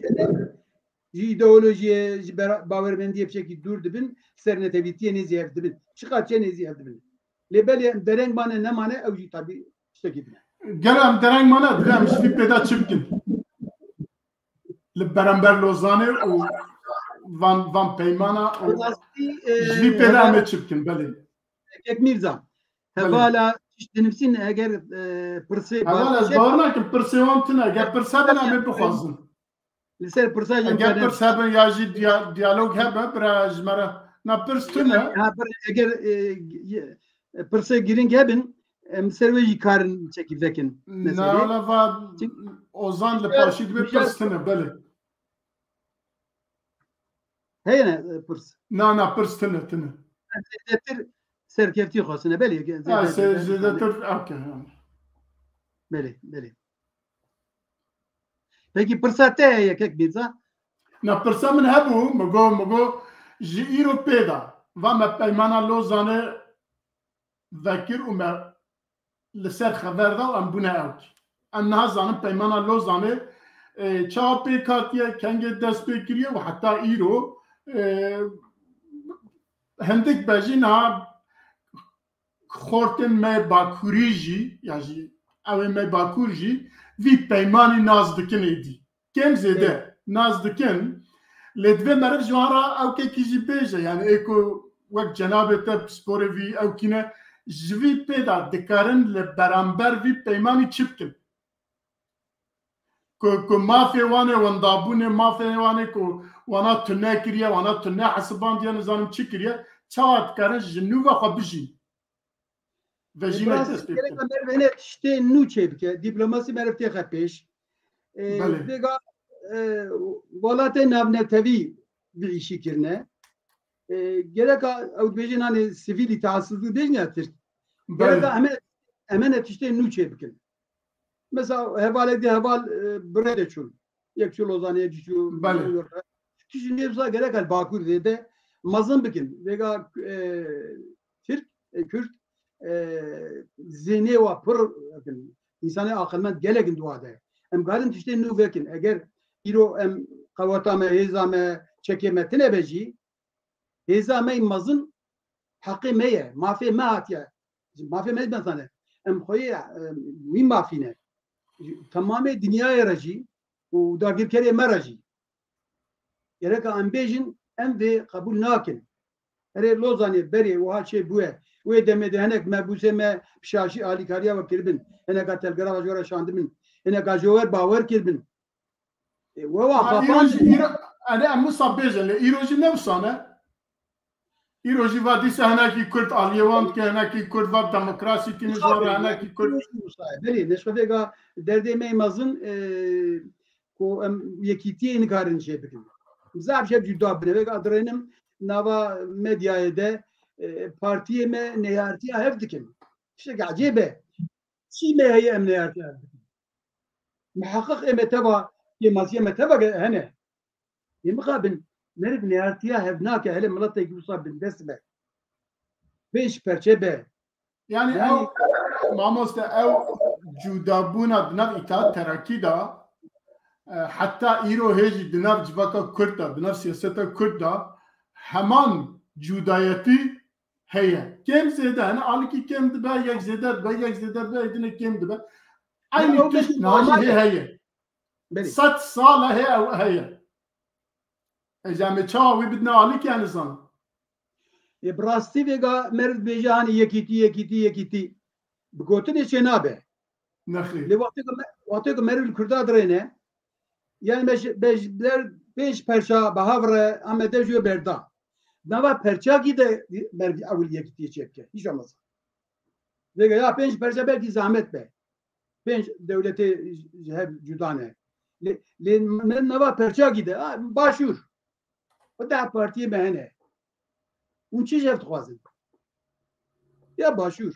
Ji îdeolojiyê, ji bera-, bawermendiyê piçekî dûr dibin, ser netewîtiyê nêzî hev dibin. Çiqas çê nêzî hev dibin. Lê belê em dereng mane nemane, ew jî tabî tiştekî din e. Gel em dereng mane, divê em ji vî pêda çi bikin? Li beramber Lozanê û van, van peymana û Rastî, e, ji vî pêda em ê çi bikin? Belê. Kek Mîrza, hevala tişt dinivîsîn eger, e, pirsê Hevala ez bawer nakim, pirsê wan tune. Eger pirs hebin em ê bixwazin. Li ser pirsa jî Eger pirs hebin ya jî diya-, diyalog hebe, bira ji me re. Na pirs tune. Ha, bir, eger, e, e, pirsê girîng hebin, em ser wê jî karin çekî vekin. Na, mesela. Wala va Ozan li paşî dibê pirs tune, belê. Heye ne, e, pirs? Na, na, pirs tune, tune. Zêdetir serkeftî xwestine, belê. Ha, zêdetir, zêdetir, okey, yani. Belê, belê. Pekî pirsa te heye kek Mîrza? Na, pirsa min hebû, min got, min got, ji îro pê de, va me peymana Lozanê vekir û me li ser xever da û em bûne ewk. Em niha zanin peymana Lozanê, e, çawa pêk hatiye, kengê dest pê kiriye û heta îro, e, hindik be jî niha xortên me bakurî jî, ya jî ewê me bakur jî vî peymanî nas dikin êdî. Kêm zêde Evet. nas dikin. Lê divê meriv ji wan re ewkekî jî bêje. Yani ê ku wek cenabê te pisporê vî ewkî ne, ji vî pê de dikarin li beramber vî peymanî çi bikin? Ku, ku mafê wan ê wendabûnê, mafê wan ê ku wana tune kiriye, wana tune hesibandiye, nizanim çi kiriye, çawa dikarin ji nû ve xwe bijîn? Vejînek Biraz dest pê gerek bikin. Meriv hene tiştê nû çê bike. Dîplomasî meriv têxe pêş. E, Belê. Vêga, e, welatê navnetewî bi îşî kirine. E, gereka ew dibêjin, hani, sivîlî, teassuzlî bêjin ya Tirk. Gereka Belê. Em ê, em ê tiştê nû çê bikin. Mesela hevalek di heval, e, bi rê de çûn. Yek çû Lozanê, yek çû Belê. New York'a. Tiştê nû wisa gerek el Bakur zêde mezin bikin. Vêga, e, Tirk, e, Kurd, e, zênê wa pir, însanê aqilmend gelek in dua de. Em karin tiştê nû vekin. Eger îro em qeweta me, hêza me, çekê me tine be jî, hêza me yî mezin heqê me ye, mafê me hatiye. Mafê me nezane. Em xweyê, em, wî mafî ne. Temamê dinyayê re jî û dagirkerê me re jî. Gereka em bêjin, em vê qebûl nakin. Erê Lozanê berê wiha çê bûye. Wê demê de hinek mebûsê me pişaşî alîkariya we kiribin. Hineka telgrafa ji we re şandibin. Hineka ji we bawer kiribin. E, we wa Ha, îro xapandin. jî, îro, erê em wisa bêjin, lê îro jî ne wisa ne. Îro jî va dîsa hinekî Kurd aliyê wan dike, hinekî Kurd va demokrasî tînin ji wan re, hinekî Kurd. Belê, neşxefêka derdê me yê mezin, e, ku em yekîtiyê nikarin jê bikin. Zaf jê cuda bine. Vêga dirênim nava medyayê de, e, partiyê me neyartiya hev dikin. Tiştek ecêb e. Çî me heye em neyartiya hev dikin. Miheqeq ê me teva, kêmasiyê me teva ge-, hene. Ê mixabin, meriv neyartiya hev nake, hele miletekî wisa bindest be. Pênc perçe be. Yani Yani ew, mamoste, ew cudabûna di nav Îttihat Terakî de, e, heta îro hê jî di nav civaka Kurd de, di nav siyaseta Kurd de heman cudayetî heye. Kêm zêde, hene alikî kêm dibe, yek zêde dibe, yek zêde dibe, êdîne kêm dibe. Eynî tişt niha jî hê heye. Belê. Sed sal e hê ew heye. Ê, em ê çawa wî bidine alî, ke nizan. Ê, bi rastî vêga meriv dibêje, hani yekîtî, yekîtî, yekîtî. Bi gotinê çê nabe. Nexê. Lê wextê ku me-, wextê ku meriv li Kurda dirêne, yani me ji, me ji ber pênc perça bi hev re, em ê de ji wê berda. Nava perçakî de meriv ewil yekîtiyê çê bike. Hiç olmazsa. Vêga ya pênc perça belkî zahmet be. Pênc dewletê ji hev cuda ne. Lê, lê me nava perçakî de, ha, Başûr. Xwe deh partiyê me hene. Hûn çi ji hev dixwazin? Ya Başûr.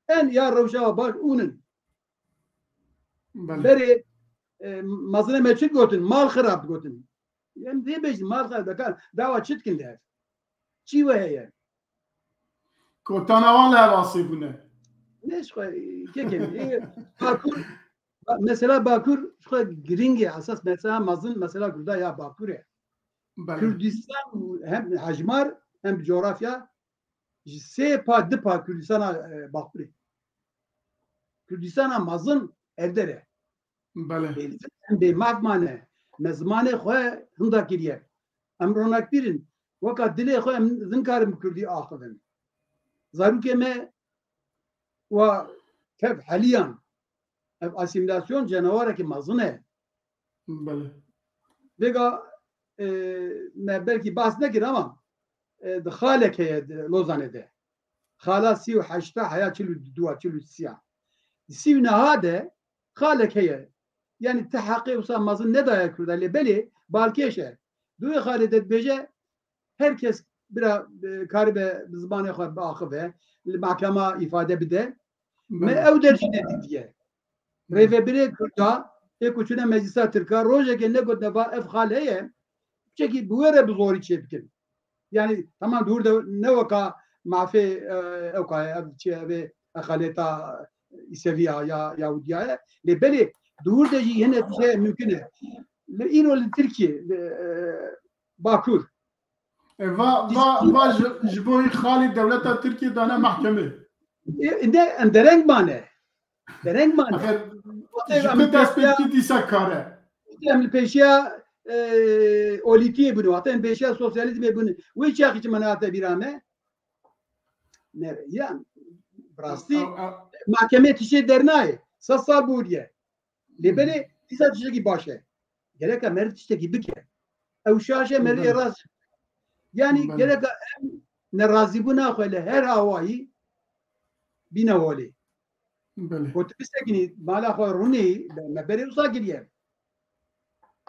En ya rewşa baş hûn in. Belê. Berê, e, mezinê me çi gotin? Mal xirab gotin. Em dê bêjin mal xirab, bekar dawa çi dikin li hev? Çi we heye? Kotana wan li hev asê bûne. Ne ji xwe, kekê, e, Bakur, mesela Bakur ji xwe giring e, esas mesela mezin, mesela Kurda ya Bakur e. Belê. Kurdistan hem hejmar hem bi coğrafya ji sê pa, di pa Kurdistana, e, Bakur e. Kurdistana mezin ev der e. Belê. Ê, em bê maf mane. Me zimanê xwe hinda kiriye. Em ronakbîr in. Weka dilê xwe em nikarin bi kurdî axivin. Zarokê me wa tev heliyan. Ev asîmîlasyon cenawarekî mezin e. Belê. Vêga, e, me belkî behs nekir ama, e, di xalek heye di Lozanê de. Xala sî û heşta heya çil û dua, çil û sîya. Di sî û neha de xalek heye. Yani ti heqê wisa mezin nedaye Kurda, lê belê balkêş e. Di wê xalê de dibêje, her kes bira, e, karibe bi zimanê xwe biaxive, li mehkema îfade bide. Me Belê. ew der jî nedîtiye. Rêvebirê Kurda, ê ku çûne meclisa Tirka, rojekê negotine va ev xal heye, çekî bi wê re bi zorî çê bikin. Yani tamam, dûr de ne weka mafê, e, ewka ye, ev çi, ev ê eqaleta Îseviya ya Yahudiya ye. Lê belê dûr de jî hene tiştê mümkün e. Li îro li Tirkiye, li, e, Bakur. E, va, va, va ji, ji bo xalî dewleta Tirkiye dane mahkemê. E, ne, em dereng mane. Dereng mane. Axir, ji tu destpêkî dîsa kare. Em li pêşiya, e, olîtiyê bûne, wextê em pêşiya sosyalîzmê bûne. Wê çaxî çi me nehate bîra me? Ne, ya, bi rastî, ew, ew, mahkemê tiştê dernayê. Sed sal bûriye. Lê belê, dîsa tiştekî baş e. Gereka meriv tiştekî bike. Ew şaş e, meriv ê rast. Yani, belê, gereka em nerazîbûna xwe li her awayî bîne holê. Belê. Ku tu bisekinî mala xwe rûnê, me berê wisa kiriye.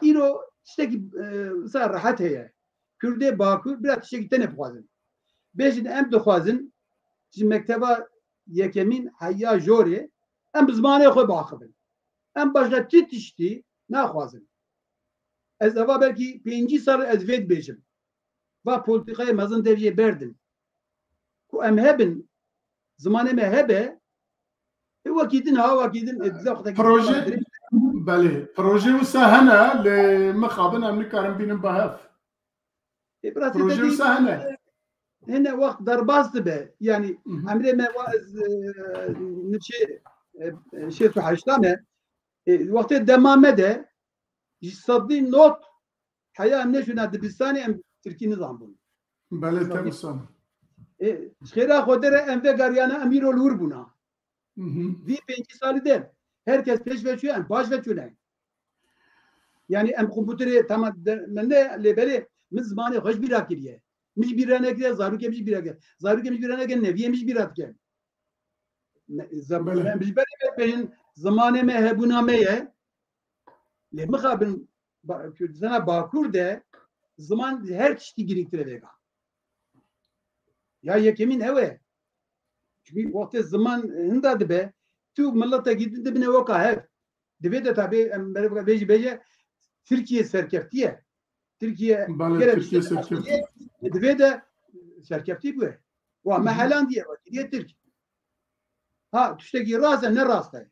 Îro tiştekî, e, wisa rehet heye. Kurdê Bakur bira tiştekî tenê bixwazin. Bêjin em dixwazin ji mekteba yekemîn heya jorê em bi zimanê xwe biaxivin. Em başqa çi tiştî naxwazin. Ez eva belkî pêncî sal ez vê dibêjim. Va polîtîkayê mezin dev jê berdin. Ku em hebin, zimanê me hebe, ê wekî din ha, wekî din, ê dize xwe. Proje, belê, proje wisa hene, lê mixabin em nikarin bînin bi hev. Ê, bira, proje wisa hene. Hene wext derbas dibe. Yani, mhm, emrê me wa ez, e, nifşê, e, e, şêst û heşta me. E, wextê dema me de, ji sedî not heya em neçûna dibistanê, em tirkî nizanbûn. Belê, te wisa. E, ji xêra Xwedê re em vegeriyane, em îro li wir bûna. Mhm. Vî pêncî salî de her kes pêş ve çûye, em paş ve çûne. Yani em kompûterê tamam de, min ne lê belê min zimanê xwe ji bîra kiriye. Min ji bîra nekiriye, zarokê min ji bîra kiriye. Zarokê min ji bîra neke, neviyê min ji bîra dike. Me, zem-, belê, me, ji berê me bêjin, zimanê me hebûna me ye. Lê mixabin ba-, Kurdistana Bakur de ziman her tiştî girîngtir e vêga. Ya yekemîn ew e. Çünkü wextê ziman hinda dibe, tu miletekî din dibine weka hev. Divê de tabi em bere bêjî bêje Tirkiye serkeftiye. Tirkiye, belê, gerek Tirkiye işte serkeftiye. Divê de serkeftî bûye. Wa me, hı hı, helandiye, wa kiriye Tirk. Ha, tiştekî rast e, ne rast e.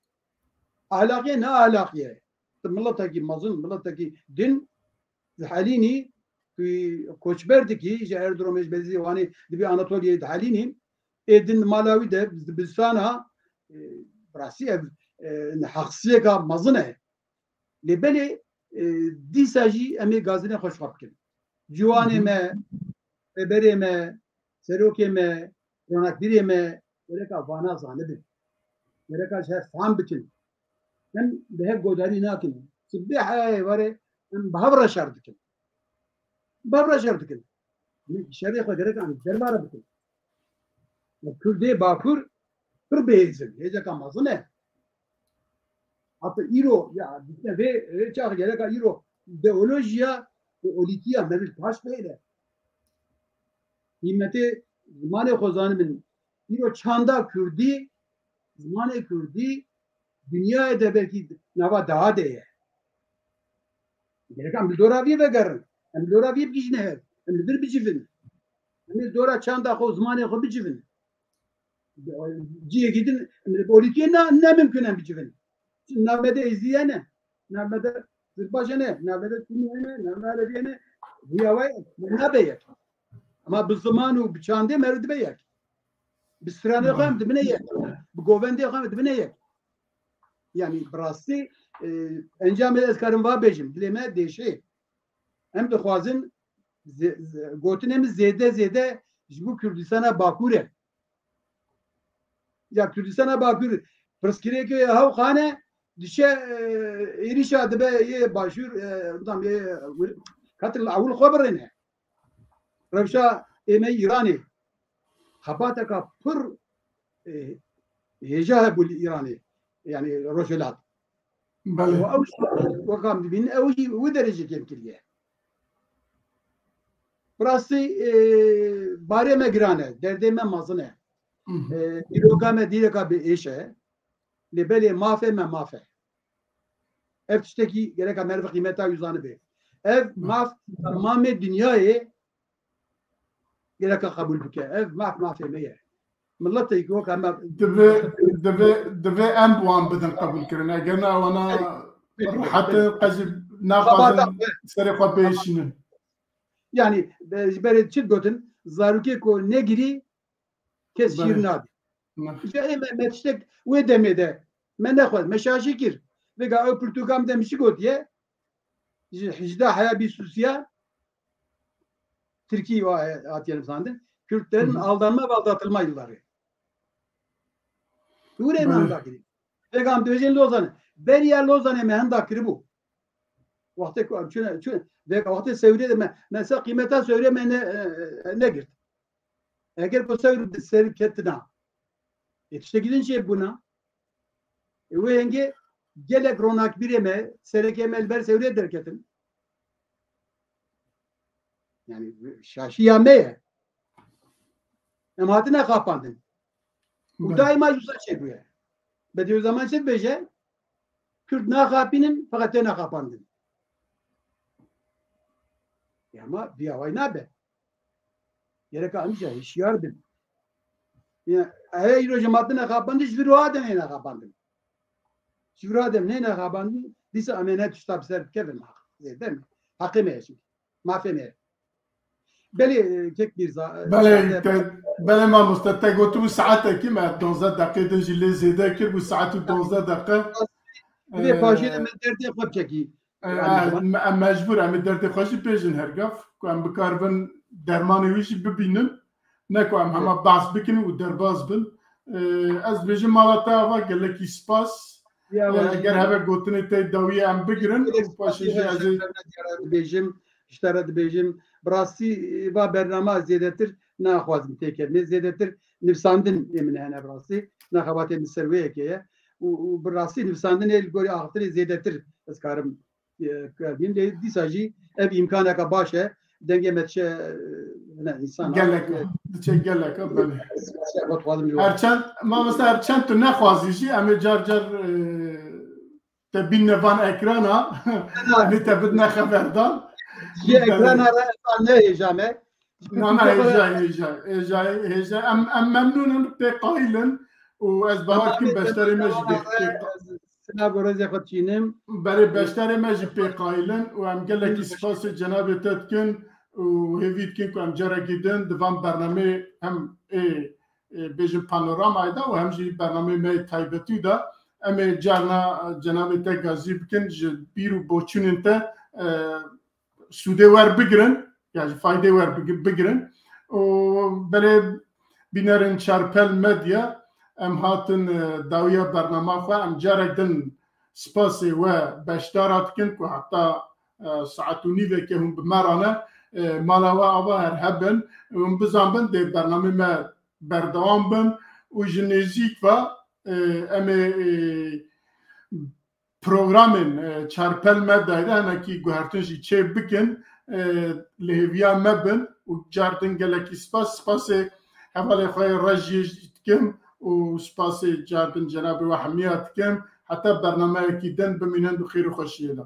Ahlakiye, ne ahlakiye. Tu miletekî mezin, miletekî din dihelînî, ku koçber dikî, ji Erzurumê, ji Bedîzê, Wanê, dibî Anatoliyeyê dihelînî. Ê din mala wî de, dibistana, e, rastî ev, e, neheqsiyeka mezin e. Lê belê, e, dîsa jî em ê gazinê xwe ji xwe bikin. Ciwanê, hı hı, me, rêberê me, serokê me, ronakbîrê me, gereka vana zanibin. Gereka ji hev fehm bikin. Em bi hev godarî nakin. Sibê heyê were em bi hev re şer dikin. Bi hev re şer dikin. Em şerê xwe gereka em derva re bikin. Kurdê Bakur pir bihêz in. Hêzeka mezin e. Heta îro, ya, dîtine vê, vê çax gereka îro ideolojiya û olîtiya me li paş bihêle. Qîmetê zimanê xwe zanibin. Îro çanda kurdî, zimanê kurdî dinyayê de belkî nava daha de ye. Gerek em li dora vê vegerin. Em li dora vê bigihîjine hev. Em li vir bicivin. Em li dora çanda xwe, zimanê xwe bicivin. Cihekî din, em li polîtiyê ne, ne mimkun em bicivin. Navmede Êzî ye ne. Navmede Zirbaşe ne. Navmede Çinî ye ne. Navmede Erebî ye ne. Huya we ne, nabe yek. Ama bi ziman û bi çandê meriv dibe yek. Bi stranê xwe em dibine yek. Bi govendê xwe em dibine yek. Yani bi rastî, e, encamê ez karim va bêjim. Dilê me dêşê. Em dixwazin zê-, zê-, gotinê min zêde zêde ji bo Kurdistana Bakur e. Ya Kurdistana Bakur pirsgirêkê hew xane, dişe, e, êrîşa dibe yê başûr, e, tam yê wir-, katil ewil xwe birêne. Rewşa ê me Îranê xebateka pir, e, hêja hebû li Îranê, yani Rojhilat. Belê. Û ew jî weka em dibînin, ew jî wî derece kêm kiriye. Bi rastî, e, barê me giran e, derdê me mezin e. Hı hı. E, dîroka me dîreka bi êş e. Lê belê mafê me maf e. Ev tiştekî gereka meriv qîmeta wî zanibe. Ev maf tamamê dinyayê gereka qebûl bike. Ev maf mafê me ye. Miletê ku hema Divê, divê, divê em bi wan bidin qebûlkirin. Eger ne, wana Belê, belê, rehet belê. in, qe jî naxwazin Xebata, serê xwe bêşînin. Yani, e, ji berê çi gotin? Zarokê ku negirî, kes Belê. şîr nadî. Ne. Ji ê me, me tiştek wê demê de me nexwest, me şaşî kir. Vêga ew pirtûka min de min çi gotiye? Ji hejdeh heya bîst û sê ya Tirkî wa-, hatiye nivîsandin. Kürtlerin Hı hı. aldanma ve aldatılma yılları. Hûrê me Belê. hemda kirî. Vêga em dibêjin Lozanê. Beriya Lozanê me hemda kiribû. Wextê ku em çûne, çûne, vêga wextê Sewrê de me, mesela qîmeta Sewrê me ne, e, e, negirt. Eger ku Sewr di ser ketina, ê tiştekî din çê bûna. Ê wê hengê gelek ronakbîrê me, serekê me li ber Sewrê derketin. Yani şaşiya me ye. Em hatine xapandin. Û Belê. daima ji wisa çêbûye. Bediüzzaman çi dibêje? Kurd naxapînin, feqet têne xapandin. Ya ama vî awayî nabe. Gereka em jî hişyar bin. Ya, ev îro ji me hatine xapandin, ji vî roha de neyne xapandin. Ji vî roha de neyne xapandin, dîsa em ê ne tişta bi ser bikevin. Zêde me. Heqê me ye çimkî. Mafê me ye. Belê, e, kek Mîrza, e, Belê, saete te, belê mamoste, te gotibû saetekî me duwazdeh deqê din jî lê zêde kir, bû saet û duwazdeh deqe. Divê Ee, pajê de me derdê xwe biçekî. Ee, Yani, me-, em mecbûr, em ê derdê xwe jî bêjin her gav, ku em bikaribin dermanê wî jî bibînin, ne ku em hema behs bikin û derbas bin. Ee, ez dibêjim mala te ava, gelekî spas. Ya, Ee, wajî. Eger heve gotinê te dawiyê em bigirin û paşê jî ez ê Ji te re dibêjim, ji te re dibêjim, bi rastî, va bernama zêdetir naxwazim têkevime. Zêdetir nivîsandin ê min hene bi rastî. Na xebatê min ser wê yekê ye. Û, û bi rastî nivîsandinê li gorî axiftinê zêdetir ez karim, e, kar bînim. Lê dîsa jî ev îmkaneke baş e. Dengê me diçe, e, ne, însan Gelek, e, diçe gelek, belê. Her çend, mamoste, her çend tu nexwazî jî, em ê car car, e, te bînne van ekrana, em ê te bidine xeberdan. Ji ekrana re ez nehêja me. Na, na, hêja, hêja, hêja, hêja. Em, em memnûn in, pê qayîl in û ez bawer dikim beşdarê me jî bê pê qa-, Silav û rêzê xwe dişînim. Berê beşdarê me jî pê qayîl in û em gelekî spasê cenabê te dikin û hêvî dikin ku em carekî din di van bernameyê hem ê, ê, bêjin panoramayê de û hem jî bernameyê me yê taybetî de em ê carna cenabê te gazî bikin ji bîr û boçûnên te, e, sûdê wer bigirin, ya jî faydê wer bigi-, bigirin. Û belê bînerên Çarpel Medya, em hatin, e, dawiya bernama xwe, em carek din spasê we beşdara dikin ku heta, e, saet û nîveke hûn bi me re ne, e, mala we ava her hebin, hûn bizanbin dê bernamê me berdewam bin û ji nêzîk ve, e, em ê, e, programên, e, Çarpel Medyayê de hinekî guhertin jî çê bikin, e, li hêviya me bin û cardin gelekî spas, spasê hevalê xwe yê Rejiyê jî dikim û spasê cardin cenabê we hemiya dikim. Heta bernameyekî din bimînin bi xêr û xweşiyê de.